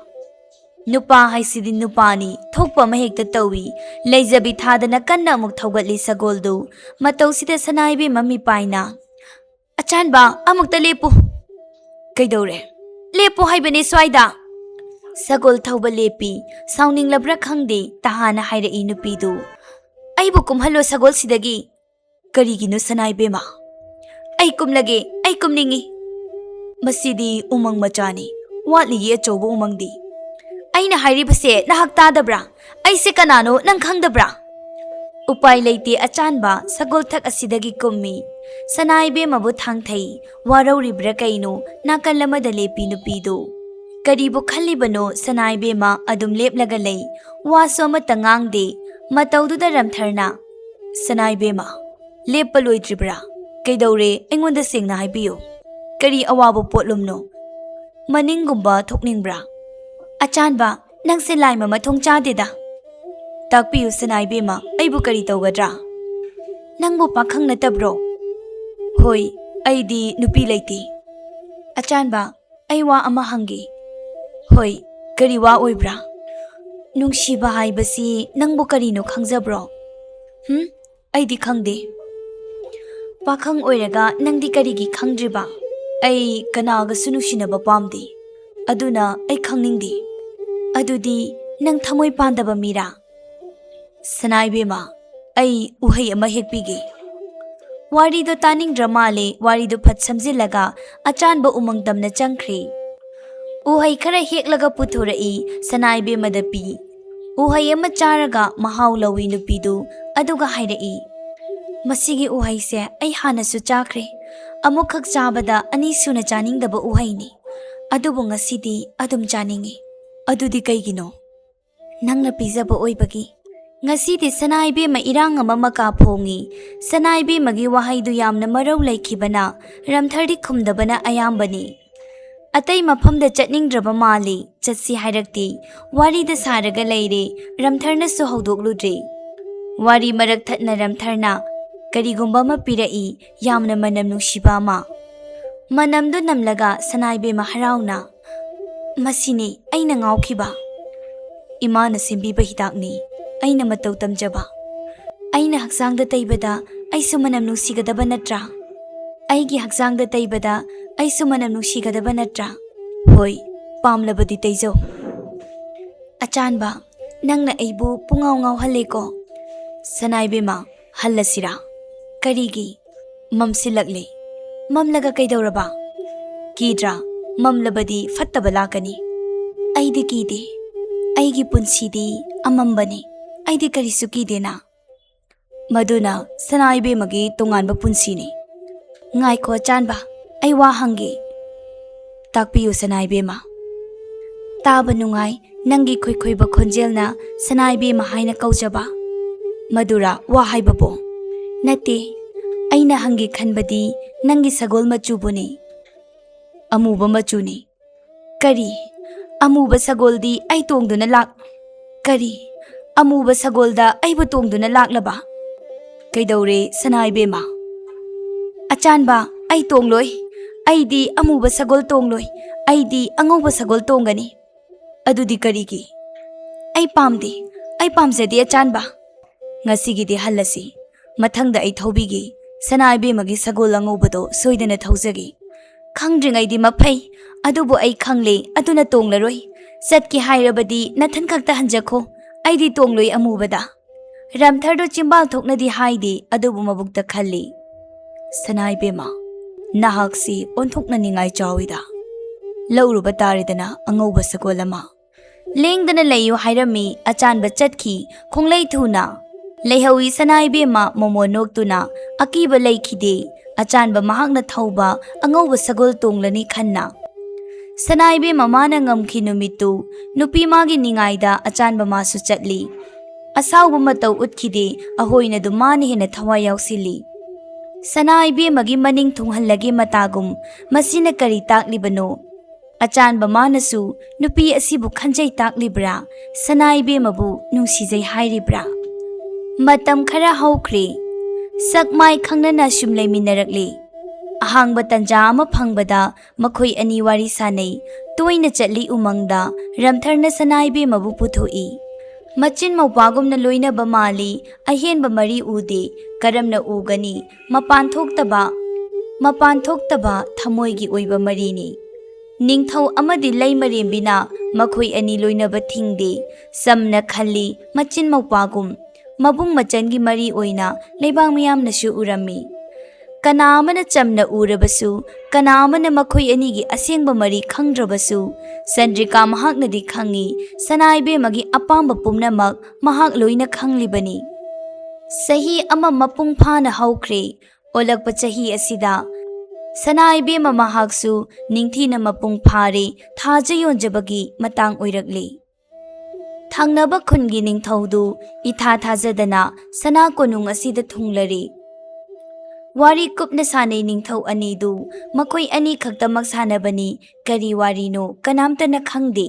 ꯅꯨꯄꯥ ꯍꯥꯏꯁꯤꯗꯤ ꯅꯨꯄꯥꯅꯤ, ꯊꯣꯛꯄ ꯑꯃ ꯍꯦꯛꯇ ꯇꯧꯏ꯫ ꯂꯩꯖꯕꯤ ꯊꯥꯗꯅ ꯀꯟꯅ ꯑꯃꯨꯛ ꯊꯧꯒꯠꯂꯤ ꯁꯒꯣꯜꯗꯨ꯫ ꯃꯇꯧꯁꯤꯗ ꯁꯅꯥ ꯏꯕꯦꯝꯃ ꯃꯤꯄꯥꯏꯅ, "ꯑꯆꯥꯟꯕ, ꯑꯃꯨꯛꯇ ꯂꯦꯞꯄꯨ꯫" "ꯀꯩꯗꯧꯔꯦ?" "ꯂꯦꯞꯄꯨ ꯍꯥꯏꯕꯅꯦ ꯁ꯭ꯋꯥꯏꯗ꯫" ꯁꯒꯣꯜ ꯊꯧꯕ ꯂꯦꯞꯄꯤ꯫ ꯁꯥꯎꯅꯤꯡꯂꯕ꯭ꯔꯥ ꯈꯪꯗꯦ, ꯇꯍꯥꯅ ꯍꯥꯏꯔꯛꯏ ꯅꯨꯄꯤꯗꯨ꯫ "ꯑꯩꯕꯨ ꯀꯨꯝꯍꯜꯂꯣ ꯁꯒꯣꯜꯁꯤꯗꯒꯤ꯫" "ꯀꯔꯤꯒꯤꯅꯣ ꯁꯅꯥ ꯏꯕꯦꯝꯃ?" "ꯑꯩ ꯀꯨꯝꯂꯒꯦ, ꯑꯩ ꯀꯨꯝꯅꯤꯡꯉꯤ꯫" "ꯃꯁꯤꯗꯤ ꯎꯃꯪ ꯃꯆꯥꯅꯤ, ꯋꯥꯠꯂꯤꯌꯦ ꯑꯆꯧꯕ ꯎꯃꯪꯗꯤ꯫" "ꯑꯩꯅ ꯍꯥꯏꯔꯤꯕꯁꯦ ꯅꯍꯥꯛ ꯇꯥꯗꯕ꯭ꯔꯥ? ꯑꯩꯁꯦ ꯀꯅꯥꯅꯣ ꯅꯪ ꯈꯪꯗꯕ꯭ꯔꯥ?" ꯎꯄꯥꯏ ꯂꯩꯇꯦ ꯑꯆꯥꯟꯕ ꯁꯒꯣꯜ ꯊꯛ ꯑꯁꯤꯗꯒꯤ ꯀꯨꯝꯃꯤ꯫ ꯁꯅꯥ ꯏꯕꯦꯝꯃꯕꯨ ꯊꯥꯡꯊꯩ꯫ ꯋꯥꯔꯧꯔꯤꯕ꯭ꯔꯥ ꯀꯩꯅꯣ, ꯅꯥꯀꯜ ꯑꯃꯗ ꯂꯦꯞꯄꯤ ꯅꯨꯄꯤꯗꯨ꯫ ꯀꯔꯤꯕꯨ ꯈꯜꯂꯤꯕꯅꯣ ꯁꯅꯥ ꯏꯕꯦꯝꯃ ꯑꯗꯨꯝ ꯂꯦꯞꯂꯒ ꯂꯩ꯫ ꯋꯥꯁꯨ ꯑꯃꯠꯇ ꯉꯥꯡꯗꯦ꯫ ꯃꯇꯧꯗꯨꯗ ꯔꯝꯊꯔꯅ, "ꯁꯅꯥ ꯏꯕꯦꯝꯃ, ꯂꯦꯞꯄ ꯂꯣꯏꯗ꯭ꯔꯤꯕ꯭ꯔꯥ? ꯀꯩꯗꯧꯔꯦ? ꯑꯩꯉꯣꯟꯗ ꯁꯦꯡꯅ ꯍꯥꯏꯕꯤꯌꯨ꯫ ꯀꯔꯤ ꯑꯋꯥꯕ ꯄꯣꯠꯂꯨꯝꯅꯣ? ꯃꯅꯤꯡꯒꯨꯝꯕ ꯊꯣꯛꯅꯤꯡꯕ꯭ꯔꯥ?" "ꯑꯆꯥꯟꯕ, ꯅꯪꯁꯦ ꯂꯥꯏꯃ ꯃꯊꯣꯡ ꯆꯥꯗꯦꯗ꯫" "ꯇꯥꯛꯄꯤꯌꯨ ꯁꯅꯥ ꯏꯕꯦꯝꯃ, ꯑꯩꯕꯨ ꯀꯔꯤ ꯇꯧꯒꯗ꯭ꯔꯥ? ꯅꯪꯕꯨ ꯄꯥꯈꯪ ꯅꯠꯇꯕ꯭ꯔꯣ?" "ꯍꯣꯏ, ꯑꯩꯗꯤ ꯅꯨꯄꯤ ꯂꯩꯇꯦ꯫" "ꯑꯆꯥꯟꯕ, ꯑꯩ ꯋꯥ ꯑꯃ ꯍꯪꯒꯦ꯫" "ꯍꯣꯏ, ꯀꯔꯤ ꯋꯥ ꯑꯣꯏꯕ꯭ꯔꯥ?" "ꯅꯨꯡꯁꯤꯕ ꯍꯥꯏꯕꯁꯤ ꯅꯪꯕꯨ ꯀꯔꯤꯅꯣ ꯈꯪꯖꯕ꯭ꯔꯣ?" "ꯍꯨꯝ? ꯑꯩꯗꯤ ꯈꯪꯗꯦ꯫" "ꯄꯥꯈꯪ ꯑꯣꯏꯔꯒ ꯅꯪꯗꯤ ꯀꯔꯤꯒꯤ ꯈꯪꯗ꯭ꯔꯤꯕ?" "ꯑꯩ ꯀꯅꯥꯒꯁꯨ ꯅꯨꯡꯁꯤꯅꯕ ꯄꯥꯝꯗꯦ꯫" ꯑꯗꯨꯅ ꯑꯩ ꯈꯪꯅꯤꯡꯗꯦ꯫ ꯑꯗꯨꯗꯤ ꯅꯪ ꯊꯃꯣꯏ ꯄꯥꯟꯗꯕ ꯃꯤꯔꯥ? ꯁꯅꯥ ꯏꯕꯦꯝꯃ, ꯑꯩ ꯎꯍꯩ ꯑꯃ ꯍꯦꯛꯄꯤꯒꯦ꯫ ꯋꯥꯔꯤꯗꯣ ꯇꯥꯅꯤꯡꯗ꯭ꯔ ꯃꯥꯜꯂꯦ, ꯋꯥꯔꯤꯗꯣ ꯐꯠ ꯁꯝꯖꯤꯜꯂꯒ ꯑꯆꯥꯟꯕ ꯎꯃꯪ ꯇꯝꯅ ꯆꯪꯈ꯭ꯔꯦ꯫ ꯎꯍꯩ ꯈꯔ ꯍꯦꯛꯂꯒ ꯄꯨꯊꯣꯔꯛꯏ, ꯁꯅꯥ ꯏꯕꯦꯝꯃꯗ ꯄꯤ꯫ ꯎꯍꯩ ꯑꯃ ꯆꯥꯔꯒ ꯃꯍꯥꯎ ꯂꯧꯏ ꯅꯨꯄꯤꯗꯨ, ꯑꯗꯨꯒ ꯍꯥꯏꯔꯛꯏ, "ꯃꯁꯤꯒꯤ ꯎꯍꯩꯁꯦ ꯑꯩ ꯍꯥꯟꯅꯁꯨ ꯆꯥꯈ꯭ꯔꯦ꯫ ꯑꯃꯨꯛꯈꯛ ꯆꯥꯕꯗ ꯑꯅꯤ ꯁꯨꯅ ꯆꯥꯅꯤꯡꯗꯕ ꯎꯍꯩꯅꯤ꯫ ꯑꯗꯨꯕꯨ ꯉꯁꯤꯗꯤ ꯑꯗꯨꯝ ꯆꯥꯅꯤꯡꯏ꯫ ꯑꯗꯨꯗꯤ ꯀꯩꯒꯤꯅꯣ?" "ꯅꯪꯅ ꯄꯤꯖꯕ ꯑꯣꯏꯕꯒꯤ꯫ ꯉꯁꯤꯗꯤ ꯁꯅꯥ ꯏꯕꯦꯝꯃ ꯏꯔꯥꯡ ꯑꯃ ꯃꯀꯥ ꯐꯣꯡꯉꯤ꯫ ꯁꯅꯥ ꯏꯕꯦꯝꯃꯒꯤ ꯋꯥꯍꯩꯗꯨ ꯌꯥꯝꯅ ꯃꯔꯧ ꯂꯩꯈꯤꯕꯅ ꯔꯝꯊꯔꯗꯤ ꯈꯨꯝꯗꯕꯅ ꯑꯌꯥꯝꯕꯅꯤ꯫ ꯑꯇꯩ ꯃꯐꯝꯗ ꯆꯠꯅꯤꯡꯗ꯭ꯔꯕ ꯃꯥꯜꯂꯤ꯫ ꯆꯠꯁꯤ ꯍꯥꯏꯔꯛꯇꯦ꯫ ꯋꯥꯔꯤꯗ ꯁꯥꯔꯒ ꯂꯩꯔꯦ꯫ ꯔꯝꯊꯔꯅꯁꯨ ꯍꯧꯗꯣꯛꯂꯨꯗ꯭ꯔꯦ꯫ ꯋꯥꯔꯤ ꯃꯔꯛ ꯊꯠꯅ ꯔꯝꯊꯔꯅ ꯀꯔꯤꯒꯨꯝꯕ ꯑꯃ ꯄꯤꯔꯛꯏ, ꯌꯥꯝꯅ ꯃꯅꯝ ꯅꯨꯡꯁꯤꯕ ꯑꯃ꯫ ꯃꯅꯝꯗꯨ ꯅꯝꯂꯒ ꯁꯅꯥ ꯏꯕꯦꯝꯃ ꯍꯔꯥꯎꯅ, "ꯃꯁꯤꯅꯤ ꯑꯩꯅ ꯉꯥꯎꯈꯤꯕ꯫ ꯏꯃꯥꯅ ꯁꯦꯝꯕꯤꯕ ꯍꯤꯗꯥꯛꯅꯤ꯫ ꯑꯩꯅ ꯃꯇꯧ ꯇꯝꯖꯕ꯫ ꯑꯩꯅ ꯍꯛꯆꯥꯡꯗ ꯇꯩꯕꯗ ꯑꯩꯁꯨ ꯃꯅꯝ ꯅꯨꯡꯁꯤꯒꯗꯕ ꯅꯠꯇ꯭ꯔꯥ? ꯑꯩꯒꯤ ꯍꯛꯆꯥꯡꯗ ꯇꯩꯕꯗ ꯑꯩꯁꯨ ꯃꯅꯝ ꯅꯨꯡꯁꯤꯒꯗꯕ ꯅꯠꯇ꯭ꯔꯥ? ꯍꯣꯏ, ꯄꯥꯝꯂꯕꯗꯤ ꯇꯩꯖꯧ꯫" "ꯑꯆꯥꯟꯕ, ꯅꯪꯅ ꯑꯩꯕꯨ ꯄꯨꯡꯉꯥꯎ ꯉꯥꯎꯍꯜꯂꯦꯀꯣ꯫" "ꯁꯅꯥ ꯏꯕꯦꯝꯃ, ꯍꯜꯂꯁꯤꯔꯥ?" "ꯀꯔꯤꯒꯤ?" "ꯃꯝꯁꯤꯜꯂꯛꯂꯦ꯫" "ꯃꯝꯂꯒ ꯀꯩꯗꯧꯔꯕ?" "ꯀꯤꯗ꯭ꯔꯥ? ꯃꯝꯂꯕꯗꯤ ꯐꯠꯇꯕ ꯂꯥꯛꯀꯅꯤ꯫" "ꯑꯩꯗꯤ ꯀꯤꯗꯦ꯫ ꯑꯩꯒꯤ ꯄꯨꯟꯁꯤꯗꯤ ꯑꯃꯝꯕꯅꯤ꯫ ꯑꯩꯗꯤ ꯀꯔꯤꯁꯨ ꯀꯤꯗꯦꯅ꯫" "ꯃꯗꯨꯅ ꯁꯅꯥ ꯏꯕꯦꯝꯃꯒꯤ ꯇꯣꯉꯥꯟꯕ ꯄꯨꯟꯁꯤꯅꯤ꯫" "ꯉꯥꯏꯈꯣ ꯑꯆꯥꯟꯕ, ꯑꯩ ꯋꯥ ꯍꯪꯒꯦ꯫" "ꯇꯥꯛꯄꯤꯌꯨ ꯁꯅꯥ ꯏꯕꯦꯝꯃ꯫" "ꯇꯥꯕ ꯅꯨꯡꯉꯥꯏ ꯅꯪꯒꯤ ꯈꯣꯏꯈꯣꯏꯕ ꯈꯣꯟꯖꯦꯜꯅ ꯁꯅꯥ ꯏꯕꯦꯝꯃ ꯍꯥꯏꯅ ꯀꯧꯖꯕ꯫" "ꯃꯗꯨꯔꯥ ꯋꯥ ꯍꯥꯏꯕꯕꯨ?" "ꯅꯠꯇꯦ, ꯑꯩꯅ ꯍꯪꯒꯦ ꯈꯟꯕꯗꯤ ꯅꯪꯒꯤ ꯁꯒꯣꯜ ꯃꯆꯨꯕꯨꯅꯤ꯫" "ꯑꯃꯨꯕ ꯃꯆꯨꯅꯤ꯫" "ꯀꯔꯤ? ꯑꯃꯨꯕ ꯁꯒꯣꯜꯗꯤ ꯑꯩ ꯇꯣꯡꯗꯨꯅ ꯂꯥꯛ-, ꯀꯔꯤ? ꯑꯃꯨꯕ ꯁꯒꯣꯜꯗ ꯑꯩꯕꯨ ꯇꯣꯡꯗꯨꯅ ꯂꯥꯛꯂꯕ? ꯀꯩꯗꯧꯔꯦ ꯁꯅꯥ ꯏꯕꯦꯝꯃ?" "ꯑꯆꯥꯟꯕ, ꯑꯩ ꯇꯣꯡꯂꯣꯏ꯫ ꯑꯩꯗꯤ ꯑꯃꯨꯕ ꯁꯒꯣꯜ ꯇꯣꯡꯂꯣꯏ꯫ ꯑꯩꯗꯤ ꯑꯉꯧꯕ ꯁꯒꯣꯜ ꯇꯣꯡꯒꯅꯤ꯫" "ꯑꯗꯨꯗꯤ ꯀꯔꯤꯒꯤ?" "ꯑꯩ ꯄꯥꯝꯗꯦ꯫ ꯑꯩ ꯄꯥꯝꯖꯗꯦ ꯑꯆꯥꯟꯕ꯫ ꯉꯁꯤꯒꯤꯗꯤ ꯍꯜꯂꯁꯤ꯫ ꯃꯊꯪꯗ ꯑꯩ ꯊꯧꯕꯤꯒꯦ꯫ ꯁꯅꯥ ꯏꯕꯦꯝꯃꯒꯤ ꯁꯒꯣꯜ ꯑꯉꯧꯕꯗꯣ ꯁꯣꯏꯗꯅ ꯊꯧꯖꯒꯦ꯫ ꯈꯪꯗ꯭ꯔꯤꯉꯩꯗꯤ ꯃꯐꯩ꯫ "ꯑꯗꯨꯕꯨ ꯑꯩ ꯈꯪꯂꯦ, ꯑꯗꯨꯅ ꯇꯣꯡꯂꯔꯣꯏ꯫ ꯆꯠꯀꯦ ꯍꯥꯏꯔꯕꯗꯤ ꯅꯊꯟ ꯈꯛꯇ ꯍꯟꯖꯈꯣ, ꯑꯩꯗꯤ ꯇꯣꯡꯂꯣꯏ ꯑꯃꯨꯕꯗ꯫" ꯔꯝꯊꯔꯗꯨ ꯆꯤꯝꯕꯥꯜ ꯊꯣꯛꯅꯗꯤ ꯍꯥꯏꯗꯦ, ꯑꯗꯨꯕꯨ ꯃꯕꯨꯛꯇ ꯈꯜꯂꯤ, "ꯁꯅꯥ ꯏꯕꯦꯝꯃ, ꯅꯍꯥꯛꯁꯤ ꯑꯣꯟꯊꯣꯛꯅ ꯅꯤꯡꯉꯥꯏ ꯆꯥꯎꯏꯗ꯫ ꯂꯧꯔꯨꯕ ꯇꯥꯔꯦꯗꯅ ꯑꯉꯧꯕ ꯁꯒꯣꯜ ꯑꯃ꯫" ꯂꯦꯡꯗꯅ ꯂꯩꯌꯨ ꯍꯥꯏꯔꯝꯃꯤ ꯑꯆꯥꯟꯕ ꯆꯠꯈꯤ꯫ ꯈꯣꯡꯂꯩ ꯊꯨꯅ ꯂꯩꯍꯧꯏ ꯁꯅꯥ ꯏꯕꯦꯝꯃ ꯃꯣꯃꯣꯟ ꯅꯣꯛꯇꯨꯅ꯫ ꯑꯀꯤꯕ ꯂꯩꯈꯤꯗꯦ꯫ ꯑꯆꯥꯟꯕ ꯃꯍꯥꯛꯅ ꯊꯧꯕ ꯑꯉꯧꯕ ꯁꯒꯣꯜ ꯇꯣꯡꯂꯅꯤ ꯈꯟꯅ꯫ ꯁꯅꯥ ꯏꯕꯦꯝꯃ ꯃꯥꯅ ꯉꯝꯈꯤ ꯅꯨꯃꯤꯠꯇꯨ꯫ ꯅꯨꯄꯤ ꯃꯥꯒꯤ ꯅꯤꯡꯉꯥꯏꯗ ꯑꯆꯥꯟꯕ ꯃꯥꯁꯨ ꯆꯠꯂꯤ꯫ ꯑꯁꯥꯎꯕ ꯃꯇꯧ ꯎꯠꯈꯤꯗꯦ꯫ ꯑꯍꯣꯏꯅꯗꯨ ꯃꯥꯅ ꯍꯦꯟꯅ ꯊꯋꯥꯏ ꯌꯥꯎꯁꯤꯜꯂꯤ꯫ ꯁꯅꯥ ꯏꯕꯦꯝꯃꯒꯤ ꯃꯅꯤꯡ ꯊꯨꯡꯍꯜꯂꯒꯦ ꯃꯇꯥꯒꯨꯝ꯫ ꯃꯁꯤꯅ ꯀꯔꯤ ꯇꯥꯛꯂꯤꯕꯅꯣ? ꯑꯆꯥꯟꯕ ꯃꯥꯅꯁꯨ ꯅꯨꯄꯤ ꯑꯁꯤꯕꯨ ꯈꯟꯖꯩ ꯇꯥꯛꯂꯤꯕ꯭ꯔꯥ? ꯁꯅꯥ ꯏꯕꯦꯝꯃꯕꯨ ꯅꯨꯡꯁꯤꯖꯩ ꯍꯥꯏꯔꯤꯕ꯭ꯔꯥ? ꯃꯇꯝ ꯈꯔ ꯍꯧꯈ꯭ꯔꯦ꯫ ꯁꯛ ꯃꯥꯏ ꯈꯪꯅꯅ ꯁꯨꯝ ꯂꯩꯃꯤꯟꯅꯔꯛꯂꯦ꯫ ꯑꯍꯥꯡꯕ ꯇꯟꯖꯥ ꯑꯃ ꯐꯪꯕꯗ ꯃꯈꯣꯏ ꯑꯅꯤ ꯋꯥꯔꯤ ꯁꯥꯅꯩ꯫ ꯇꯣꯏꯅ ꯆꯠꯂꯤ ꯎꯃꯪꯗ꯫ ꯔꯝꯊꯔꯅ ꯁꯅꯥ ꯏꯕꯦꯝꯃꯕꯨ ꯄꯨꯊꯣꯛꯏ꯫ ꯃꯆꯤꯟ ꯃꯧꯄ꯭ꯋꯥꯒꯨꯝꯅ ꯂꯣꯏꯅꯕ ꯃꯥꯜꯂꯤ꯫ ꯑꯍꯦꯟꯕ ꯃꯔꯤ ꯎꯗꯦ꯫ ꯀꯔꯝꯅ ꯎꯒꯅꯤ? ꯃꯄꯥꯟ ꯊꯣꯛꯇꯕ, ꯃꯄꯥꯟ ꯊꯣꯛꯇꯕ ꯊꯃꯣꯏꯒꯤ ꯑꯣꯏꯕ ꯃꯔꯤꯅꯤ꯫ ꯅꯤꯡꯊꯧ ꯑꯃꯗꯤ ꯂꯩꯃꯔꯦꯝꯕꯤꯅ ꯃꯈꯣꯏ ꯑꯅꯤ ꯂꯣꯏꯅꯕ ꯊꯤꯡꯗꯦ꯫ ꯆꯝꯅ ꯈꯜꯂꯤ, ꯃꯆꯤꯟ ꯃꯧꯄ꯭ꯋꯥꯒꯨꯝ꯫ ꯃꯕꯨꯡ ꯃꯆꯟꯒꯤ ꯃꯔꯤ ꯑꯣꯏꯅ ꯂꯩꯕꯥꯛ ꯃꯤꯌꯥꯝꯅꯁꯨ ꯎꯔꯝꯃꯤ꯫ ꯀꯅꯥ ꯑꯃꯅ ꯆꯝꯅ ꯎꯔꯕꯁꯨ, ꯀꯅꯥ ꯑꯃꯅ ꯃꯈꯣꯏ ꯑꯅꯤꯒꯤ ꯑꯁꯦꯡꯕ ꯃꯔꯤ ꯈꯪꯗ꯭ꯔꯕꯁꯨ, ꯆꯟꯗ꯭ꯔꯤꯀꯥ ꯃꯍꯥꯛꯅꯗꯤ ꯈꯪꯏ, ꯁꯅꯥ ꯏꯕꯦꯝꯃꯒꯤ ꯑꯄꯥꯝꯕ ꯄꯨꯝꯅꯃꯛ ꯃꯍꯥꯛ ꯂꯣꯏꯅ ꯈꯪꯂꯤꯕꯅꯤ꯫ ꯆꯍꯤ ꯑꯃ ꯃꯄꯨꯡ ꯐꯥꯅ ꯍꯧꯈ꯭ꯔꯦ꯫ ꯑꯣꯜꯂꯛꯄ ꯆꯍꯤ ꯑꯁꯤꯗ ꯁꯅꯥ ꯏꯕꯦꯝꯃ ꯃꯍꯥꯛꯁꯨ ꯅꯤꯡꯊꯤꯅ ꯃꯄꯨꯡ ꯐꯥꯔꯦ, ꯊꯥꯖ ꯌꯣꯟꯖꯕꯒꯤ ꯃꯇꯥꯡ ꯑꯣꯏꯔꯛꯂꯦ꯫ ꯊꯪꯅꯕ ꯈꯨꯟꯒꯤ ꯅꯤꯡꯊꯧꯗꯨ ꯏꯊꯥ ꯊꯥꯖꯗꯅ ꯁꯅꯥ ꯀꯣꯅꯨꯡ ꯑꯁꯤꯗ ꯊꯨꯡꯂꯔꯦ꯫ ꯋꯥꯔꯤ ꯀꯨꯞꯅ ꯁꯥꯅꯩ ꯅꯤꯡꯊꯧ ꯑꯅꯤꯗꯨ꯫ ꯃꯈꯣꯏ ꯑꯅꯤ ꯈꯛꯇꯃꯛ ꯁꯥꯟꯅꯕꯅꯤ, ꯀꯔꯤ ꯋꯥꯔꯤꯅꯣ ꯀꯅꯥꯝꯇꯅ ꯈꯪꯗꯦ꯫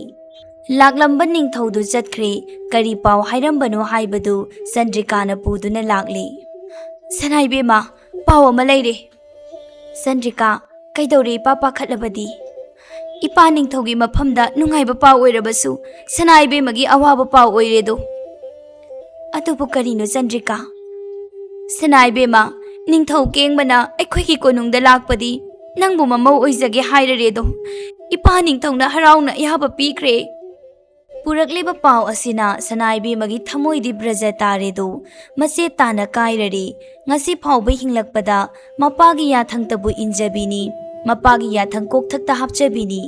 ꯂꯥꯛꯂꯝꯕ ꯅꯤꯡꯊꯧꯗꯨ ꯆꯠꯈ꯭ꯔꯦ꯫ ꯀꯔꯤ ꯄꯥꯎ ꯍꯥꯏꯔꯝꯕꯅꯣ ꯍꯥꯏꯕꯗꯨ ꯆꯟꯗ꯭ꯔꯤꯀꯥꯅ ꯄꯨꯗꯨꯅ ꯂꯥꯛꯂꯦ꯫ "ꯁꯅꯥ ꯏꯕꯦꯝꯃ, ꯄꯥꯎ ꯑꯃ ꯂꯩꯔꯦ꯫" "ꯆꯟꯗ꯭ꯔꯤꯀꯥ, ꯀꯩꯗꯧꯔꯦ ꯏꯄꯥ ꯄꯥꯈꯠꯂꯕꯗꯤ?" "ꯏꯄꯥ ꯅꯤꯡꯊꯧꯒꯤ ꯃꯐꯝꯗ ꯅꯨꯡꯉꯥꯏꯕ ꯄꯥꯎ ꯑꯣꯏꯔꯕꯁꯨ ꯁꯅꯥ ꯏꯕꯦꯝꯃꯒꯤ ꯑꯋꯥꯕ ꯄꯥꯎ ꯑꯣꯏꯔꯦꯗꯣ꯫" "ꯑꯗꯨꯕꯨ ꯀꯔꯤꯅꯣ ꯆꯟꯗ꯭ꯔꯤꯀꯥ?" "ꯁꯅꯥ ꯏꯕꯦꯝꯃ, ꯅꯤꯡꯊꯧ ꯀꯦꯡꯕꯅ ꯑꯩꯈꯣꯏꯒꯤ ꯀꯣꯅꯨꯡꯗ ꯂꯥꯛꯄꯗꯤ ꯅꯪꯕꯨ ꯃꯃꯧ ꯑꯣꯏꯖꯒꯦ ꯍꯥꯏꯔꯔꯦꯗꯣ꯫ ꯏꯄꯥ ꯅꯤꯡꯊꯧꯅ ꯍꯔꯥꯎꯅ ꯑꯌꯥꯕ ꯄꯤꯈ꯭ꯔꯦ꯫ ꯄꯨꯔꯛꯂꯤꯕ ꯄꯥꯎ ꯑꯁꯤꯅ ꯁꯅꯥꯏꯕꯦꯝꯃꯒꯤ ꯊꯃꯣꯏꯗꯤ ꯕ꯭ꯔꯖ ꯇꯥꯔꯦꯗꯣ꯫ ꯃꯆꯦꯠ ꯇꯥꯅ ꯀꯥꯏꯔꯔꯦ꯫ ꯉꯁꯤ ꯐꯥꯎꯕ ꯍꯤꯡꯂꯛꯄꯗ ꯃꯄꯥꯒꯤ ꯌꯥꯊꯪꯇꯕꯨ ꯏꯟꯖꯕꯤꯅꯤ, ꯃꯄꯥꯒꯤ ꯌꯥꯊꯪ ꯀꯣꯛꯊꯛꯇ ꯍꯥꯞꯆꯕꯤꯅꯤ꯫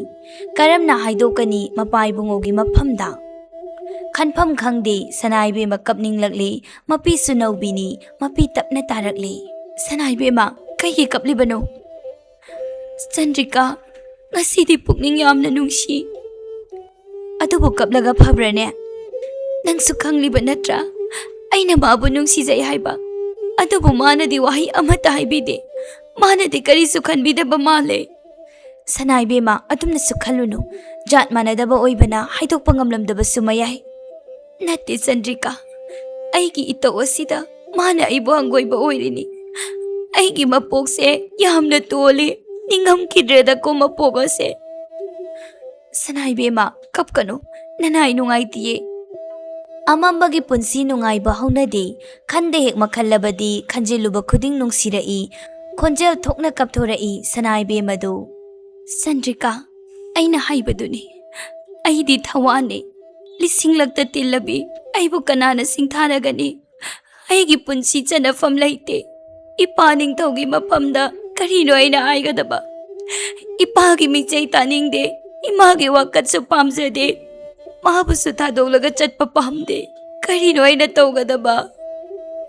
ꯀꯔꯝꯅ ꯍꯥꯏꯗꯣꯛꯀꯅꯤ ꯃꯄꯥ ꯏꯕꯨꯡꯉꯣꯒꯤ ꯃꯐꯝꯗ? ꯈꯟꯐꯝ ꯈꯪꯗꯦ, ꯁꯅꯥꯏꯕꯦꯝꯃ ꯀꯞꯅꯤꯡꯂꯛꯂꯦ꯫ ꯃꯄꯤꯁꯨ ꯅꯧꯕꯤꯅꯤ, ꯃꯄꯤ ꯇꯞꯅ ꯇꯥꯔꯛꯂꯦ꯫ "ꯁꯅꯥꯏꯕꯦꯝꯃ, ꯀꯩꯒꯤ ꯀꯞꯂꯤꯕꯅꯣ?" "ꯆꯟꯗ꯭ꯔꯤꯀꯥ, ꯉꯁꯤꯗꯤ ꯄꯨꯛꯅꯤꯡ ꯌꯥꯝꯅ ꯅꯨꯡꯁꯤ꯫ ꯑꯗꯨꯕꯨ ꯀꯞꯂꯒ ꯐꯕ꯭ꯔꯅꯦ? ꯅꯪꯁꯨ ꯈꯪꯂꯤꯕ ꯅꯠꯇ꯭ꯔꯥ? ꯑꯩꯅ ꯃꯥꯕꯨ ꯅꯨꯡꯁꯤꯖꯩ ꯍꯥꯏꯕ꯫ ꯑꯗꯨꯕꯨ ꯃꯥꯅꯗꯤ ꯋꯥꯍꯩ ꯑꯃꯠꯇ ꯍꯥꯏꯕꯤꯗꯦ꯫ ꯃꯥꯅꯗꯤ ꯀꯔꯤꯁꯨ ꯈꯟꯕꯤꯗꯕ ꯃꯥꯜꯂꯦ꯫" "ꯁꯅꯥꯏꯕꯦꯝꯃ, ꯑꯗꯨꯝꯅꯁꯨ ꯈꯜꯂꯨꯅꯨ꯫ ꯖꯥꯠ ꯃꯥꯟꯅꯗꯕ ꯑꯣꯏꯕꯅ ꯍꯥꯏꯗꯣꯛꯄ ꯉꯝꯂꯝꯗꯕꯁꯨ ꯃꯌꯥꯏ꯫" "ꯅꯠꯇꯦ ꯆꯟꯗ꯭ꯔꯤꯀꯥ, ꯑꯩꯒꯤ ꯏꯇꯧ ꯑꯁꯤꯗ ꯃꯥꯅ ꯑꯩꯕꯨ ꯍꯪꯒꯣꯏꯕ ꯑꯣꯏꯔꯤꯅꯤ꯫ ꯑꯩꯒꯤ ꯃꯄꯣꯛꯁꯦ ꯌꯥꯝꯅ ꯇꯣꯜꯂꯤ꯫ ꯅꯤꯡꯉꯝꯈꯤꯗ꯭ꯔꯦꯗꯀꯣ ꯃꯄꯣꯛ ꯑꯁꯦ꯫" "ꯁꯅꯥꯏꯕꯦꯝꯃ, ꯀꯞꯀꯅꯨ꯫ ꯅꯅꯥꯏ ꯅꯨꯡꯉꯥꯏꯇꯤꯌꯦ꯫ ꯑꯃꯝꯕꯒꯤ ꯄꯨꯟꯁꯤ ꯅꯨꯡꯉꯥꯏꯕ ꯍꯧꯅꯗꯦ꯫" ꯈꯟꯗ ꯍꯦꯛ ꯃꯈꯜꯂꯕꯗꯤ ꯈꯟꯖꯤꯜꯂꯨꯕ ꯈꯨꯗꯤꯡ ꯅꯨꯡꯁꯤꯔꯛꯏ꯫ ꯈꯣꯟꯖꯦꯜ ꯊꯣꯛꯅ ꯀꯞꯊꯣꯔꯛꯏ ꯁꯅꯥꯏꯕꯦꯝꯃꯗꯨ꯫ "ꯆꯟꯗ꯭ꯔꯤꯀꯥ, ꯑꯩꯅ ꯍꯥꯏꯕꯗꯨꯅꯤ꯫ ꯑꯩꯗꯤ ꯊꯋꯥꯟꯅꯤ꯫ ꯂꯤꯁꯤꯡꯂꯛꯇ ꯇꯤꯜꯂꯕꯤ ꯑꯩꯕꯨ ꯀꯅꯥꯅ ꯁꯤꯡꯊꯥꯅꯒꯅꯤ? ꯑꯩꯒꯤ ꯄꯨꯟꯁꯤ ꯆꯟꯅꯐꯝ ꯂꯩꯇꯦ꯫ ꯏꯄꯥ ꯅꯤꯡꯊꯧꯒꯤ ꯃꯐꯝꯗ ꯀꯔꯤꯅꯣ ꯑꯩꯅ ꯍꯥꯏꯒꯗꯕ? ꯏꯄꯥꯒꯤ ꯃꯤꯆꯩ ꯇꯥꯅꯤꯡꯗꯦ, ꯏꯃꯥꯒꯤ ꯋꯥꯀꯠꯁꯨ ꯄꯥꯝꯖꯗꯦ, ꯃꯥꯕꯨꯁꯨ ꯊꯥꯗꯣꯛꯂꯒ ꯆꯠꯄ ꯄꯥꯝꯗꯦ꯫ ꯀꯔꯤꯅꯣ ꯑꯩꯅ ꯇꯧꯒꯗꯕ?"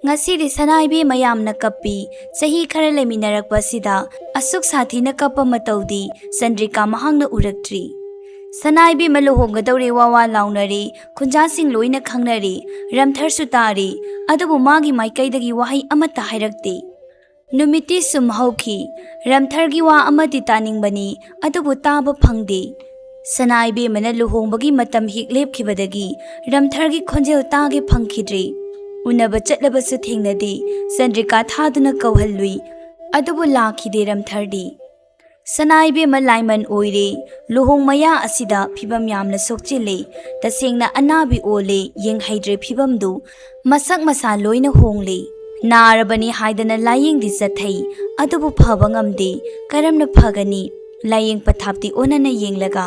ꯉꯁꯤꯗꯤ ꯁꯅꯥꯏꯕꯦꯝꯃ ꯌꯥꯝꯅ ꯀꯞꯄꯤ꯫ ꯆꯍꯤ ꯈꯔ ꯂꯩꯃꯤꯟꯅꯔꯛꯄ ꯑꯁꯤꯗ ꯑꯁꯨꯛ ꯁꯥꯊꯤꯅ ꯀꯞꯄ ꯃꯇꯧꯗꯤ ꯆꯟꯗ꯭ꯔꯤꯀꯥ ꯃꯍꯥꯛꯅ ꯎꯔꯛꯇ꯭ꯔꯤ꯫ ꯁꯅꯥꯏꯕꯦꯝꯃ ꯂꯨꯍꯣꯡꯒꯗꯧꯔꯦ ꯋꯥ ꯋꯥ ꯂꯥꯎꯅꯔꯤ, ꯈꯨꯟꯖꯥꯁꯤꯡ ꯂꯣꯏꯅ ꯈꯪꯅꯔꯤ, ꯔꯝꯊꯔꯁꯨ ꯇꯥꯔꯤ, ꯑꯗꯨꯕꯨ ꯃꯥꯒꯤ ꯃꯥꯏꯀꯩꯗꯒꯤ ꯋꯥꯍꯩ ꯑꯃꯠꯇ ꯍꯥꯏꯔꯛꯇꯦ꯫ ꯅꯨꯃꯤꯠꯇꯤ ꯁꯨꯝ ꯍꯧꯈꯤ꯫ ꯔꯝꯊꯔꯒꯤ ꯋꯥ ꯑꯃꯗꯤ ꯇꯥꯅꯤꯡꯕꯅꯤ, ꯑꯗꯨꯕꯨ ꯇꯥꯕ ꯐꯪꯗꯦ꯫ ꯁꯅꯥ ꯏꯕꯦꯝꯃꯅ ꯂꯨꯍꯣꯡꯕꯒꯤ ꯃꯇꯝ ꯍꯦꯛ ꯂꯦꯞꯈꯤꯕꯗꯒꯤ ꯔꯝꯊꯔꯒꯤ ꯈꯣꯟꯖꯦꯜ ꯇꯥꯒꯦ ꯐꯪꯈꯤꯗ꯭ꯔꯦ꯫ ꯎꯅꯕ ꯆꯠꯂꯕꯁꯨ ꯊꯦꯡꯅꯗꯦ꯫ ꯆꯟꯗ꯭ꯔꯤꯀꯥ ꯊꯥꯗꯨꯅ ꯀꯧꯍꯜꯂꯨꯏ, ꯑꯗꯨꯕꯨ ꯂꯥꯛꯈꯤꯗꯦ ꯔꯝꯊꯔꯗꯤ꯫ ꯁꯅꯥ ꯏꯕꯦꯝꯃ ꯂꯥꯏꯃꯟ ꯑꯣꯏꯔꯦ꯫ ꯂꯨꯍꯣꯡ ꯃꯌꯥ ꯑꯁꯤꯗ ꯐꯤꯕꯝ ꯌꯥꯝꯅ ꯁꯣꯛꯆꯤꯜꯂꯦ꯫ ꯇꯁꯦꯡꯅ ꯑꯅꯥꯕꯤ ꯑꯣꯜꯂꯦ, ꯌꯦꯡꯍꯩꯗ꯭ꯔꯦ ꯐꯤꯕꯝꯗꯨ꯫ ꯃꯁꯛ ꯃꯁꯥ ꯂꯣꯏꯅ ꯍꯣꯡꯂꯦ꯫ ꯅꯥꯔꯕꯅꯤ ꯍꯥꯏꯗꯅ ꯂꯥꯌꯦꯡꯗꯤ ꯆꯠꯊꯩ, ꯑꯗꯨꯕꯨ ꯐꯕ ꯉꯝꯗꯦ꯫ ꯀꯔꯝꯅ ꯐꯒꯅꯤ? ꯂꯥꯌꯦꯡ ꯄꯊꯥꯞꯇꯤ ꯑꯣꯟꯅꯅ ꯌꯦꯡꯂꯒ,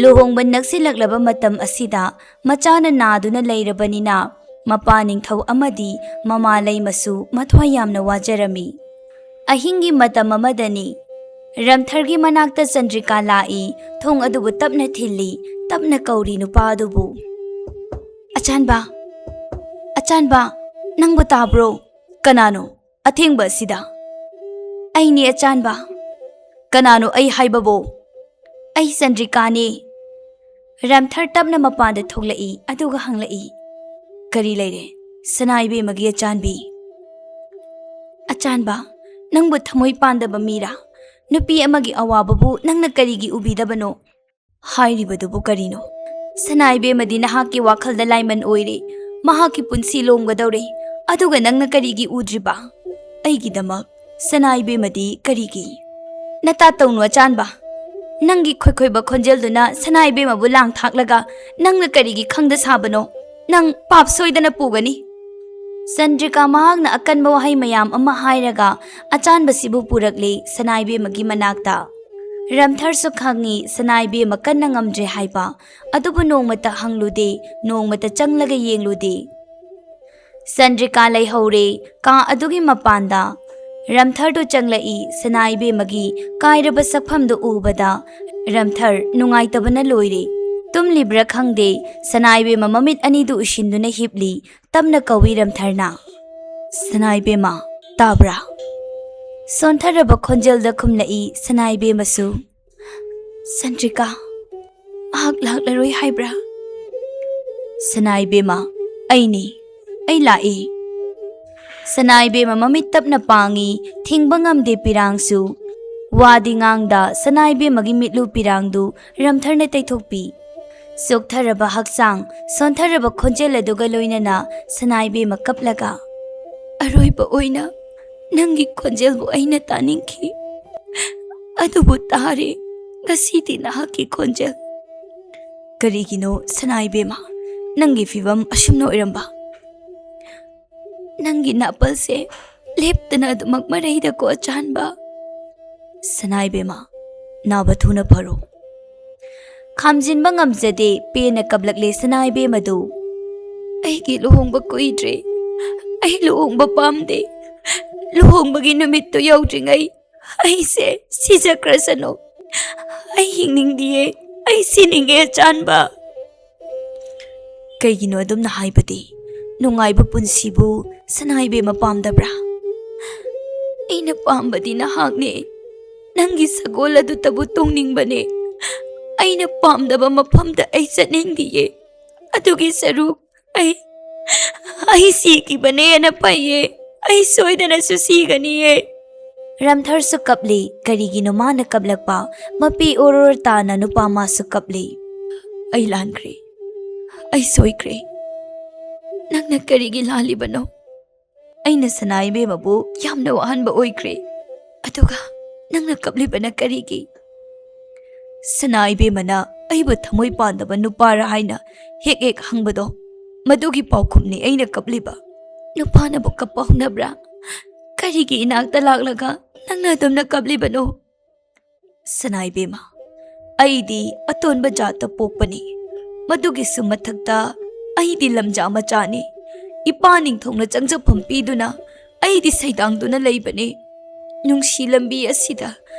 ꯂꯨꯍꯣꯡꯕ ꯅꯛꯁꯤꯜꯂꯛꯂꯕ ꯃꯇꯝ ꯑꯁꯤꯗ ꯃꯆꯥꯅ ꯅꯥꯗꯨꯅ ꯂꯩꯔꯕꯅꯤꯅ, ꯃꯄꯥ ꯅꯤꯡꯊꯧ ꯑꯃꯗꯤ ꯃꯃꯥ ꯂꯩꯃꯁꯨ ꯃꯊ꯭ꯋꯥꯏ ꯌꯥꯝꯅ ꯋꯥꯖꯔꯝꯃꯤ꯫ ꯑꯍꯤꯡꯒꯤ ꯃꯇꯝ ꯑꯃꯗꯅꯤ, ꯔꯝꯊꯔꯒꯤ ꯃꯅꯥꯛꯇ ꯆꯟꯗ꯭ꯔꯤꯀꯥ ꯂꯥꯛꯏ꯫ ꯊꯣꯡ ꯑꯗꯨꯕꯨ ꯇꯞꯅ ꯊꯤꯜꯂꯤ, ꯇꯞꯅ ꯀꯧꯔꯤ ꯅꯨꯄꯥ ꯑꯗꯨꯕꯨ꯫ "ꯑꯆꯥꯟꯕ, ꯑꯆꯥꯟꯕ, ꯅꯪꯕꯨ ꯇꯥꯕ꯭ꯔꯣ?" "ꯀꯅꯥꯅꯣ ꯑꯊꯦꯡꯕ ꯑꯁꯤꯗ?" "ꯑꯩꯅꯦ ꯑꯆꯥꯟꯕ꯫" "ꯀꯅꯥꯅꯣ ꯑꯩ ꯍꯥꯏꯕꯕꯣ?" "ꯑꯩ ꯆꯟꯗ꯭ꯔꯤꯀꯥꯅꯦ꯫" ꯔꯝꯊꯔ ꯇꯞꯅ ꯃꯄꯥꯟꯗ ꯊꯣꯛꯂꯛꯏ, ꯑꯗꯨꯒ ꯍꯪꯂꯛꯏ, "ꯀꯔꯤ ꯂꯩꯔꯦ, ꯁꯅꯥ ꯏꯕꯦꯝꯃꯒꯤ ꯑꯆꯥꯟꯕꯤ?" "ꯑꯆꯥꯟꯕ, ꯅꯪꯕꯨ ꯊꯃꯣꯏ ꯄꯥꯟꯗꯕ ꯃꯤꯔꯥ? ꯅꯨꯄꯤ ꯑꯃꯒꯤ ꯑꯋꯥꯕꯕꯨ ꯅꯪꯅ ꯀꯔꯤꯒꯤ ꯎꯕꯤꯗꯕꯅꯣ?" "ꯍꯥꯏꯔꯤꯕꯗꯨꯕꯨ ꯀꯔꯤꯅꯣ? ꯁꯅꯥ ꯏꯕꯦꯝꯃꯗꯤ ꯅꯍꯥꯛꯀꯤ ꯋꯥꯈꯜꯗ ꯂꯥꯏꯃꯟ ꯑꯣꯏꯔꯦ, ꯃꯍꯥꯛꯀꯤ ꯄꯨꯟꯁꯤ ꯂꯣꯝꯒꯗꯧꯔꯦ, ꯑꯗꯨꯒ ꯅꯪꯅ ꯀꯔꯤꯒꯤ ꯎꯗ꯭ꯔꯤꯕ? ꯑꯩꯒꯤꯗꯃꯛ ꯁꯅꯥ ꯏꯕꯦꯝꯃꯗꯤ ꯀꯔꯤꯒꯤ?" "ꯅꯇꯥ ꯇꯧꯅꯨ ꯑꯆꯥꯟꯕ, ꯅꯪꯒꯤ ꯈꯣꯏꯈꯣꯏꯕ ꯈꯣꯟꯖꯦꯜꯗꯨꯅ ꯁꯅꯥ ꯏꯕꯦꯝꯃꯕꯨ ꯂꯥꯡ ꯊꯥꯛꯂꯒ ꯅꯪꯅ ꯀꯔꯤꯒꯤ ꯈꯪꯗ ꯁꯥꯕꯅꯣ? ꯅꯪ ꯄꯥꯞ ꯁꯣꯏꯗꯅ ꯄꯨꯒꯅꯤ꯫" ꯆꯟꯗ꯭ꯔꯤꯀꯥ ꯃꯍꯥꯛꯅ ꯑꯀꯟꯕ ꯋꯥꯍꯩ ꯃꯌꯥꯝ ꯑꯃ ꯍꯥꯏꯔꯒ ꯑꯆꯥꯟꯕꯁꯤꯕꯨ ꯄꯨꯔꯛꯂꯦ ꯁꯅꯥ ꯏꯕꯦꯝꯃꯒꯤ ꯃꯅꯥꯛꯇ꯫ ꯔꯝꯊꯔꯁꯨ ꯈꯪꯉꯤ ꯁꯅꯥ ꯏꯕꯦꯝꯃ ꯀꯟꯅ ꯉꯝꯗ꯭ꯔꯦ ꯍꯥꯏꯕ, ꯑꯗꯨꯕꯨ ꯅꯣꯡꯃꯇ ꯍꯪꯂꯨꯗꯦ, ꯅꯣꯡꯃꯇ ꯆꯪꯂꯒ ꯌꯦꯡꯂꯨꯗꯦ꯫ ꯆꯟꯗ꯭ꯔꯤꯀꯥ ꯂꯩꯍꯧꯔꯦ ꯀꯥ ꯑꯗꯨꯒꯤ ꯃꯄꯥꯟꯗ꯫ ꯔꯝꯊꯔꯗꯨ ꯆꯪꯂꯛꯏ꯫ ꯁꯅꯥ ꯏꯕꯦꯝꯃꯒꯤ ꯀꯥꯏꯔꯕ ꯁꯛꯐꯝꯗꯨ ꯎꯕꯗ ꯔꯝꯊꯔ ꯅꯨꯡꯉꯥꯏꯇꯕꯅ ꯂꯣꯏꯔꯦ꯫ ꯇꯨꯝꯂꯤꯕ꯭ꯔꯥ ꯈꯪꯗꯦ, ꯁꯅꯥ ꯏꯕꯦꯝꯃ ꯃꯃꯤꯠ ꯑꯅꯤꯗꯨ ꯎꯏꯁꯤꯟꯗꯨꯅ ꯍꯤꯞꯂꯤ꯫ ꯇꯞꯅ ꯀꯧꯏ ꯔꯝꯊꯔꯅ, "ꯁꯅꯥ ꯏꯕꯦꯝꯃ, ꯇꯥꯕ꯭ꯔꯥ?" ꯁꯣꯟꯊꯔꯕ ꯈꯣꯟꯖꯦꯜꯗ ꯈꯨꯝꯂꯛꯏ ꯁꯅꯥ ꯏꯕꯦꯝꯃꯁꯨ꯫ "ꯆꯟꯗ꯭ꯔꯤꯀꯥ, ꯃꯍꯥꯛ ꯂꯥꯛꯂꯔꯣꯏ ꯍꯥꯏꯕ꯭ꯔꯥ?" "ꯁꯅꯥ ꯏꯕꯦꯝꯃ, ꯑꯩꯅꯤ, ꯑꯩ ꯂꯥꯛꯏ꯫" ꯁꯅꯥ ꯏꯕꯦꯝꯃ ꯃꯃꯤꯠ ꯇꯞꯅ ꯄꯥꯡꯉꯤ, ꯊꯤꯡꯕ ꯉꯝꯗꯦ ꯄꯤꯔꯥꯡꯁꯨ꯫ ꯋꯥꯗꯤ ꯉꯥꯡꯗ ꯁꯅꯥ ꯏꯕꯦꯝꯃꯒꯤ ꯃꯤꯠꯂꯨ ꯄꯤꯔꯥꯡꯗꯨ ꯔꯝꯊꯔꯅ ꯇꯩꯊꯣꯛꯄꯤ꯫ ꯆꯣꯛꯊꯔꯕ ꯍꯛꯆꯥꯡ, ꯁꯣꯟꯊꯔꯕ ꯈꯣꯟꯖꯦꯜ ꯑꯗꯨꯒ ꯂꯣꯏꯅꯅ ꯁꯅꯥ ꯏꯕꯦꯝꯃ ꯀꯞꯂꯒ, "ꯑꯔꯣꯏꯕ ꯑꯣꯏꯅ ꯅꯪꯒꯤ ꯈꯣꯟꯖꯦꯜꯕꯨ ꯑꯩꯅ ꯇꯥꯅꯤꯡꯈꯤ, ꯑꯗꯨꯕꯨ ꯇꯥꯔꯦ ꯉꯁꯤꯗꯤ ꯅꯍꯥꯛꯀꯤ ꯈꯣꯟꯖꯦꯜ꯫" "ꯀꯔꯤꯒꯤꯅꯣ ꯁꯅꯥ ꯏꯕꯦꯝꯃ, ꯅꯪꯒꯤ ꯐꯤꯕꯝ ꯑꯁꯨꯝꯅ ꯑꯣꯏꯔꯝꯕ?" ꯅꯪꯒꯤ ꯅꯥꯄꯜꯁꯦ ꯂꯦꯞꯇꯅ ꯑꯗꯨꯃꯛ ꯃꯔꯩꯗꯀꯣ ꯑꯆꯥꯟꯕ꯫ ꯁꯅꯥꯏꯕꯦꯝꯃ, ꯅꯥꯕ ꯊꯨꯅ ꯐꯔꯣ꯫ ꯈꯥꯝꯖꯤꯟꯕ ꯉꯝꯖꯗꯦ, ꯄꯦꯟꯅ ꯀꯞꯂꯛꯂꯦ ꯁꯅꯥꯏꯕꯦꯝꯃꯗꯨ꯫ ꯑꯩꯒꯤ ꯂꯨꯍꯣꯡꯕ ꯀꯨꯏꯗ꯭ꯔꯦ꯫ ꯑꯩ ꯂꯨꯍꯣꯡꯕ ꯄꯥꯝꯗꯦ꯫ ꯂꯨꯍꯣꯡꯕꯒꯤ ꯅꯨꯃꯤꯠꯇꯨ ꯌꯧꯗ꯭ꯔꯤꯉꯩ ꯑꯩꯁꯦ ꯁꯤꯖꯈ꯭ꯔꯁꯅꯨ꯫ ꯑꯩ ꯍꯤꯡꯅꯤꯡꯗꯤꯌꯦ꯫ ꯑꯩ ꯁꯤꯅꯤꯡꯉꯦ ꯑꯆꯥꯟꯕ꯫ ꯀꯩꯒꯤꯅꯣ ꯑꯗꯨꯝꯅ ꯍꯥꯏꯕꯗꯤ? ꯅꯨꯡꯉꯥꯏꯕ ꯄꯨꯟꯁꯤꯕꯨ ꯁꯅꯥꯏꯕꯦꯝꯃ ꯄꯥꯝꯗꯕ꯭ꯔꯥ? ꯑꯩꯅ ꯄꯥꯝꯕꯗꯤ ꯅꯍꯥꯛꯅꯦ꯫ ꯅꯪꯒꯤ ꯁꯒꯣꯜ ꯑꯗꯨꯇꯕꯨ ꯇꯣꯡꯅꯤꯡꯕꯅꯦ꯫ ꯑꯩꯅ ꯄꯥꯝꯗꯕ ꯃꯐꯝꯗ ꯑꯩ ꯆꯠꯅꯤꯡꯗꯤꯌꯦ꯫ ꯑꯗꯨꯒꯤ ꯁꯔꯨꯛ ꯑꯩ, ꯑꯩ ꯁꯤꯈꯤꯕꯅ ꯍꯦꯟꯅ ꯐꯩꯌꯦ꯫ ꯑꯩ ꯁꯣꯏꯗꯅꯁꯨ ꯁꯤꯒꯅꯤꯌꯦ꯫ ꯔꯝꯊꯔꯁꯨ ꯀꯞꯂꯤ꯫ ꯀꯔꯤꯒꯤꯅꯣ ꯃꯥꯅ ꯀꯞꯂꯛꯄ? ꯃꯄꯤ ꯑꯣꯔꯣꯔ ꯇꯥꯅ ꯅꯨꯄꯥ ꯃꯥꯁꯨ ꯀꯞꯂꯤ꯫ ꯑꯩ ꯂꯥꯟꯈ꯭ꯔꯦ꯫ ꯑꯩ ꯁꯣꯏꯈ꯭ꯔꯦ꯫ ꯅꯪꯅ ꯀꯔꯤꯒꯤ ꯂꯥꯜꯂꯤꯕꯅꯣ? ꯑꯩꯅ ꯁꯅꯥ ꯏꯕꯦꯝꯃꯕꯨ ꯌꯥꯝꯅ ꯋꯥꯍꯟꯕ ꯑꯣꯏꯈ꯭ꯔꯦ꯫ ꯑꯗꯨꯒ ꯅꯪꯅ ꯀꯞꯂꯤꯕꯅ ꯀꯔꯤꯒꯤ? ꯁꯅꯥ ꯏꯕꯦꯝꯃꯅ ꯑꯩꯕꯨ ꯊꯃꯣꯏ ꯄꯥꯟꯗꯕ ꯅꯨꯄꯥꯔ ꯍꯥꯏꯅ ꯍꯦꯛ ꯍꯦꯛ ꯍꯪꯕꯗꯣ, ꯃꯗꯨꯒꯤ ꯄꯥꯎꯈꯨꯝꯅꯤ ꯑꯩꯅ ꯀꯞꯂꯤꯕ꯫ ꯅꯨꯄꯥꯅꯕꯨ ꯀꯞꯄ ꯍꯧꯅꯕ꯭ꯔꯥ? ꯀꯔꯤꯒꯤ ꯏꯅꯥꯛꯇ ꯂꯥꯛꯂꯒ ꯅꯪꯅ ꯑꯗꯨꯝꯅ ꯀꯞꯂꯤꯕꯅꯣ? ꯁꯅꯥ ꯏꯕꯦꯝꯃ, ꯑꯩꯗꯤ ꯑꯇꯣꯟꯕ ꯖꯥꯠꯇ ꯄꯣꯛꯄꯅꯤ꯫ ꯃꯗꯨꯒꯤꯁꯨ ꯃꯊꯛꯇ ꯑꯩꯗꯤ ꯂꯝꯖꯥ ꯃꯆꯥꯅꯤ꯫ ꯏꯄꯥ ꯅꯤꯡꯊꯧꯅ ꯆꯪꯖꯐꯝ ꯄꯤꯗꯨꯅ ꯑꯩꯗꯤ ꯁꯩꯗꯥꯡꯗꯨꯅ ꯂꯩꯕꯅꯤ꯫ ꯅꯨꯡꯁꯤ ꯂꯝꯕꯤ ꯑꯁꯤꯗ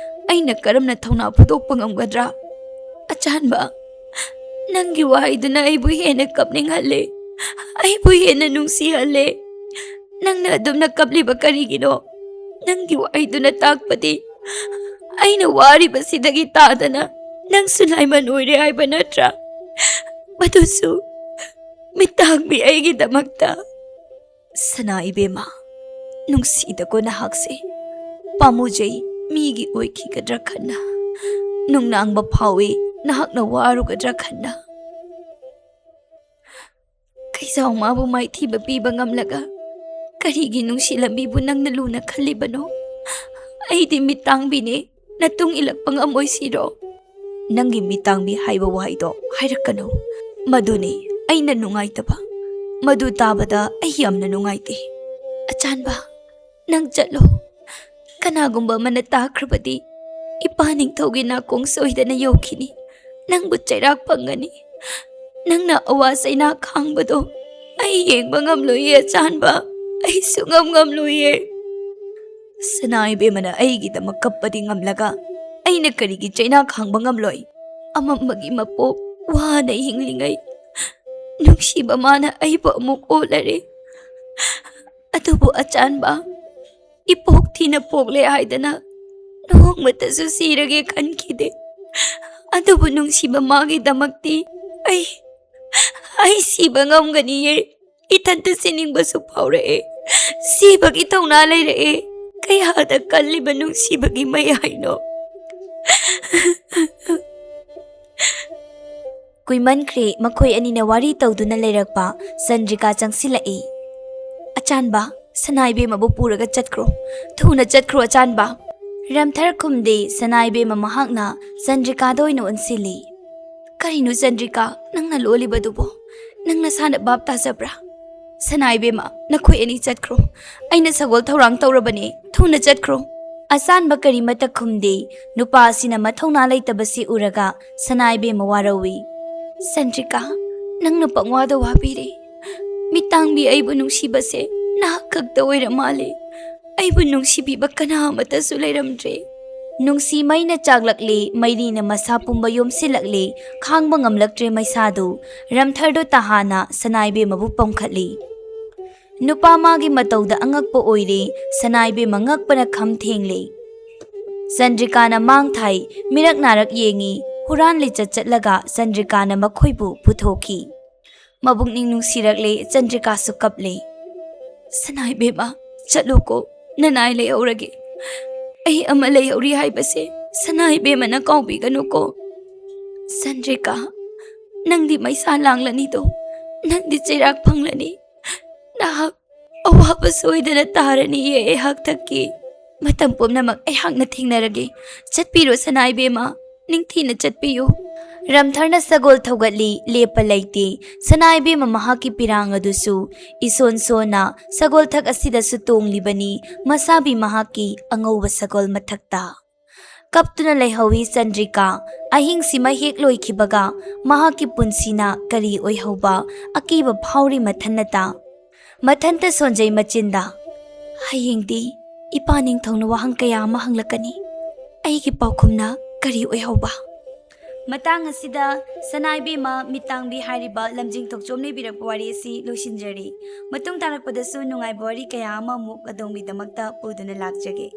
ꯑꯩꯅ ꯀꯔꯝꯅ ꯊꯧꯅꯥ ꯐꯨꯗꯣꯛꯄ ꯉꯝꯒꯗ꯭ꯔꯥ? ꯑꯆꯥꯟꯕ, ꯅꯪꯒꯤ ꯋꯥꯍꯩꯗꯨꯅ ꯑꯩꯕꯨ ꯍꯦꯟꯅ ꯀꯞꯅꯤꯡꯍꯜꯂꯦ, ꯑꯩꯕꯨ ꯍꯦꯟꯅ ꯅꯨꯡꯁꯤꯍꯜꯂꯦ꯫ ꯅꯪꯅ ꯑꯗꯨꯝꯅ ꯀꯞꯂꯤꯕ ꯀꯔꯤꯒꯤꯅꯣ? ꯅꯪꯒꯤ ꯋꯥꯍꯩꯗꯨꯅ ꯇꯥꯛꯄꯗꯤ ꯑꯩꯅ ꯋꯥꯔꯤꯕꯁꯤꯗꯒꯤ ꯇꯥꯗꯅ ꯅꯪꯁꯨ ꯂꯥꯏꯃꯟ ꯑꯣꯏꯔꯦ ꯍꯥꯏꯕ ꯅꯠꯇ꯭ꯔꯥ? ꯃꯗꯨꯁꯨ ꯃꯤꯇꯥꯡꯕꯤ ꯑꯩꯒꯤꯗꯃꯛꯇ꯫ ꯁꯅꯥ ꯏꯕꯦꯝꯃ, ꯅꯨꯡꯁꯤꯗꯀꯣ ꯅꯍꯥꯛꯁꯦ꯫ ꯄꯥꯝꯃꯨꯖꯩ, ꯃꯤꯒꯤ ꯑꯣꯏꯈꯤꯒꯗ꯭ꯔꯥ ꯈꯟꯅ꯫ ꯅꯨꯡꯅꯥꯡꯕ ꯐꯥꯎꯏ, ꯅꯍꯥꯛꯅ ꯋꯥꯔꯨꯒꯗ꯭ꯔꯥ ꯈꯟꯅ꯫ ꯀꯩꯖꯥꯎ ꯃꯥꯕꯨ ꯃꯥꯏꯊꯤꯕ ꯄꯤꯕ ꯉꯝꯂꯒ ꯀꯔꯤꯒꯤ ꯅꯨꯡꯁꯤ ꯂꯝꯕꯤꯕꯨ ꯅꯪꯅ ꯂꯨꯅ ꯈꯜꯂꯤꯕꯅꯣ? ꯑꯩꯗꯤ ꯃꯤꯇꯥꯡꯕꯤꯅꯦ, ꯅꯇꯨꯡ ꯏꯜꯂꯛꯄ ꯉꯝꯃꯣꯏꯁꯤꯔꯣ? ꯅꯪꯒꯤ ꯃꯤꯇꯥꯡꯕꯤ ꯍꯥꯏꯕ ꯋꯥꯍꯩꯗꯣ ꯍꯥꯏꯔꯛꯀꯅꯨ꯫ ꯃꯗꯨꯅꯤ ꯑꯩꯅ ꯅꯨꯡꯉꯥꯏꯇꯕ꯫ ꯃꯗꯨ ꯇꯥꯕꯗ ꯑꯩ ꯌꯥꯝꯅ ꯅꯨꯡꯉꯥꯏꯇꯦ꯫ "ꯑꯆꯥꯟꯕ, ꯅꯪ ꯆꯠꯂꯣ꯫ ꯀꯅꯥꯒꯨꯝꯕ ꯑꯃꯅ ꯇꯥꯈ꯭ꯔꯕꯗꯤ ꯏꯄꯥ ꯅꯤꯡꯊꯧꯒꯤ ꯅꯥꯀꯣꯡ ꯁꯣꯏꯗꯅ ꯌꯧꯈꯤꯅꯤ꯫ ꯅꯪꯕꯨ ꯆꯩꯔꯥꯛ ꯐꯪꯒꯅꯤ꯫ ꯅꯪꯅ ꯑꯋꯥ ꯆꯩꯅꯥ ꯈꯥꯡꯕꯗꯣ ꯑꯩ ꯌꯦꯡꯕ ꯉꯝꯂꯣꯏꯌꯦ ꯑꯆꯥꯟꯕ꯫ ꯑꯩ ꯁꯨꯡꯉꯝ ꯉꯝꯂꯣꯏꯌꯦ꯫ ꯁꯅꯥ ꯏꯕꯦꯝꯃꯅ ꯑꯩꯒꯤꯗꯃꯛ ꯀꯞꯄꯗꯤ ꯉꯝꯂꯒ ꯑꯩꯅ ꯀꯔꯤꯒꯤ ꯆꯩꯅꯥ ꯈꯥꯡꯕ ꯉꯝꯂꯣꯏ? ꯑꯃꯝꯕꯒꯤ ꯃꯄꯣꯛ ꯋꯥꯅ ꯍꯤꯡꯂꯤꯉꯩ ꯅꯨꯡꯁꯤꯕ ꯃꯥꯅ ꯑꯩꯕꯨ ꯑꯃꯨꯛ ꯑꯣꯠꯂꯔꯦ꯫ ꯑꯗꯨꯕꯨ ꯑꯆꯥꯟꯕ, ꯏꯄꯣꯛ ꯊꯤꯅ ꯄꯣꯛꯂꯦ ꯍꯥꯏꯗꯅ ꯅꯣꯡꯃꯇꯁꯨ ꯁꯤꯔꯒꯦ ꯈꯟꯈꯤꯗꯦ꯫ ꯑꯗꯨꯕꯨ ꯅꯨꯡꯁꯤꯕ ꯃꯥꯒꯤꯗꯃꯛꯇꯤ ꯑꯩ, ꯑꯩ ꯁꯤꯕ ꯉꯝꯒꯅꯤꯌꯦ꯫ ꯏꯊꯟꯇ ꯁꯤꯅꯤꯡꯕꯁꯨ ꯐꯥꯎꯔꯛꯑꯦ꯫ ꯁꯤꯕꯒꯤ ꯊꯧꯅꯥ ꯂꯩꯔꯛꯑꯦ꯫ ꯀꯌꯥꯗ ꯀꯜꯂꯤꯕ ꯅꯨꯡꯁꯤꯕꯒꯤ ꯃꯩ ꯍꯥꯏꯅꯣ?" ꯀꯨꯏꯃꯟꯈ꯭ꯔꯦ ꯃꯈꯣꯏ ꯑꯅꯤꯅ ꯋꯥꯔꯤ ꯇꯧꯗꯨꯅ ꯂꯩꯔꯛꯄ꯫ ꯆꯟꯗ꯭ꯔꯤꯀꯥ ꯆꯪꯁꯤꯜꯂꯛꯏ꯫ "ꯑꯆꯥꯟꯕ, ꯁꯅꯥ ꯏꯕꯦꯝꯃꯕꯨ ꯄꯨꯔꯒ ꯆꯠꯈ꯭ꯔꯣ꯫ ꯊꯨꯅ ꯆꯠꯈ꯭ꯔꯣ ꯑꯆꯥꯟꯕ!" ꯔꯝꯊꯔ ꯈꯨꯝꯗꯦ꯫ ꯁꯅꯥ ꯏꯕꯦꯝꯃ ꯃꯍꯥꯛꯅ ꯆꯟꯗ꯭ꯔꯤꯀꯥꯗ ꯑꯣꯏꯅ ꯑꯣꯟꯁꯤꯜꯂꯤ꯫ "ꯀꯔꯤꯅꯣ ꯆꯟꯗ꯭ꯔꯤꯀꯥ, ꯅꯪꯅ ꯂꯣꯜꯂꯤꯕꯗꯨꯕꯣ? ꯅꯪ ꯅꯁꯥꯅ ꯚꯥꯞ ꯇꯥꯖꯕ꯭ꯔꯥ?" "ꯁꯅꯥ ꯏꯕꯦꯝꯃ, ꯅꯈꯣꯏ ꯑꯅꯤ ꯆꯠꯈ꯭ꯔꯣ꯫ ꯑꯩꯅ ꯁꯒꯣꯜ ꯊꯧꯔꯥꯡ ꯇꯧꯔꯕꯅꯦ꯫ ꯊꯨꯅ ꯆꯠꯈ꯭ꯔꯣ!" ꯑꯆꯥꯟꯕ ꯀꯔꯤꯃꯠꯇ ꯈꯨꯝꯗꯦ꯫ ꯅꯨꯄꯥ ꯑꯁꯤꯅ ꯃꯊꯧꯅꯥ ꯂꯩꯇꯕꯁꯤ ꯎꯔꯒ ꯁꯅꯥ ꯏꯕꯦꯝꯃ ꯋꯥꯔꯧꯏ꯫ "ꯆꯟꯗ꯭ꯔꯤꯀꯥ, ꯅꯪꯅ ꯄꯪꯋꯥꯗ ꯋꯥꯕꯤꯔꯦ꯫ ꯃꯤꯇꯥꯡꯕꯤ ꯑꯩꯕꯨ ꯅꯨꯡꯁꯤꯕꯁꯦ ꯅꯍꯥꯛ ꯈꯛꯇ ꯑꯣꯏꯔ ꯃꯥꯜꯂꯦ꯫ ꯑꯩꯕꯨ ꯅꯨꯡꯁꯤꯕꯤꯕ ꯀꯅꯥ ꯑꯃꯠꯇꯁꯨ ꯂꯩꯔꯝꯗ꯭ꯔꯦ꯫" ꯅꯨꯡꯁꯤ ꯃꯩꯅ ꯆꯥꯛꯂꯛꯂꯦ, ꯃꯩꯔꯤꯅ ꯃꯁꯥ ꯄꯨꯝꯕ ꯌꯣꯝꯁꯤꯜꯂꯛꯂꯦ, ꯈꯥꯡꯕ ꯉꯝꯂꯛꯇ꯭ꯔꯦ ꯃꯩꯁꯥꯗꯨ꯫ ꯔꯝꯊꯔꯗꯨ ꯇꯍꯥꯅ ꯁꯅꯥ ꯏꯕꯦꯝꯃꯕꯨ ꯄꯝꯈꯠꯂꯤ꯫ ꯅꯨꯄꯥ ꯃꯥꯒꯤ ꯃꯇꯧꯗ ꯑꯉꯛꯄ ꯑꯣꯏꯔꯦ꯫ ꯁꯅꯥ ꯏꯕꯦꯝꯃ ꯉꯛꯄꯅ ꯈꯝ ꯊꯦꯡꯂꯦ꯫ ꯆꯟꯗ꯭ꯔꯤꯀꯥꯅ ꯃꯥꯡ ꯊꯥꯏ, ꯃꯤꯔꯛ ꯅꯥꯔꯛ ꯌꯦꯡꯉꯤ, ꯍꯨꯔꯥꯟ ꯂꯤꯆꯠ ꯆꯠꯂꯒ ꯆꯟꯗ꯭ꯔꯤꯀꯥꯅ ꯃꯈꯣꯏꯕꯨ ꯄꯨꯊꯣꯛꯈꯤ꯫ ꯃꯕꯨꯛꯅꯤꯡ ꯅꯨꯡꯁꯤꯔꯛꯂꯦ, ꯆꯟꯗ꯭ꯔꯤꯀꯥꯁꯨ ꯀꯞꯂꯦ꯫ "ꯁꯅꯥ ꯏꯕꯦꯝꯃ, ꯆꯠꯂꯨꯀꯣ, ꯅꯅꯥꯏ ꯂꯩꯍꯧꯔꯒꯦ꯫ ꯑꯩ ꯑꯃ ꯂꯩꯍꯧꯔꯤ ꯍꯥꯏꯕꯁꯦ ꯁꯅꯥ ꯏꯕꯦꯝꯃꯅ ꯀꯥꯎꯕꯤꯒꯅꯨꯀꯣ꯫ ꯆꯟꯗ꯭ꯔꯤꯀꯥ, ꯅꯪꯗꯤ ꯃꯩꯁꯥ ꯂꯥꯡꯂꯅꯤꯗꯣ, ꯅꯪꯗꯤ ꯆꯩꯔꯥꯛ ꯐꯪꯂꯅꯤ꯫ ꯅꯍꯥꯛ ꯑꯋꯥꯕ ꯁꯣꯏꯗꯅ ꯇꯥꯔꯅꯤꯌꯦ ꯑꯩꯍꯥꯛ ꯊꯛꯀꯤ꯫ ꯃꯇꯝ ꯄꯨꯝꯅꯃꯛ ꯑꯩꯍꯥꯛꯅ ꯊꯦꯡꯅꯔꯒꯦ꯫ ꯆꯠꯄꯤꯔꯣ ꯁꯅꯥ ꯏꯕꯦꯝꯃ, ꯅꯤꯡꯊꯤꯅ ꯆꯠꯄꯤꯌꯨ꯫" ꯔꯝꯊꯔꯅ ꯁꯒꯣꯜ ꯊꯧꯒꯠꯂꯤ, ꯂꯦꯞꯄ ꯂꯩꯇꯦ꯫ ꯁꯅꯥ ꯏꯕꯦꯝꯃ ꯃꯍꯥꯛꯀꯤ ꯄꯤꯔꯥꯡ ꯑꯗꯨꯁꯨ ꯏꯁꯣꯟ ꯁꯣꯟꯅ ꯁꯒꯣꯜ ꯊꯛ ꯑꯁꯤꯗꯁꯨ ꯇꯣꯡꯂꯤꯕꯅꯤ, ꯃꯁꯥꯕꯤ ꯃꯍꯥꯛꯀꯤ ꯑꯉꯧꯕ ꯁꯒꯣꯜ ꯃꯊꯛꯇ꯫ ꯀꯞꯇꯨꯅ ꯂꯩꯍꯧꯏ ꯆꯟꯗ꯭ꯔꯤꯀꯥ꯫ ꯑꯍꯤꯡꯁꯤꯃ ꯍꯦꯛ ꯂꯣꯏꯈꯤꯕꯒ ꯃꯍꯥꯛꯀꯤ ꯄꯨꯟꯁꯤꯅ ꯀꯔꯤ ꯑꯣꯏꯍꯧꯕ ꯑꯀꯤꯕ ꯐꯥꯎꯔꯤ ꯃꯊꯟꯅꯇ꯫ ꯃꯊꯟꯇ ꯁꯣꯟꯖꯩ ꯃꯆꯤꯟꯗ, "ꯍꯌꯦꯡꯗꯤ ꯏꯄꯥ ꯅꯤꯡꯊꯧꯅ ꯋꯥꯍꯪ ꯀꯌꯥ ꯑꯃ ꯍꯪꯂꯛꯀꯅꯤ꯫ ꯑꯩꯒꯤ ꯄꯥꯎꯈꯨꯝꯅ ꯀꯔꯤ ꯑꯣꯏꯍꯧꯕ?" ꯃꯇꯥꯡ ꯑꯁꯤꯗ ꯁꯅꯥ ꯏꯕꯦꯝꯃ ꯃꯤꯇꯥꯡꯕꯤ ꯍꯥꯏꯔꯤꯕ ꯂꯝꯖꯤꯡ ꯊꯣꯛꯆꯣꯝꯅ ꯏꯕꯤꯔꯛꯄ ꯋꯥꯔꯤ ꯑꯁꯤ ꯂꯣꯏꯁꯤꯟꯖꯔꯤ꯫ ꯃꯇꯨꯡ ꯇꯥꯔꯛꯄꯗꯁꯨ ꯅꯨꯡꯉꯥꯏꯕ ꯋꯥꯔꯤ ꯀꯌꯥ ꯑꯃ ꯑꯃꯨꯛ ꯑꯗꯣꯝꯒꯤꯗꯃꯛꯇ ꯄꯨꯗꯨꯅ ꯂꯥꯛꯆꯒꯦ꯫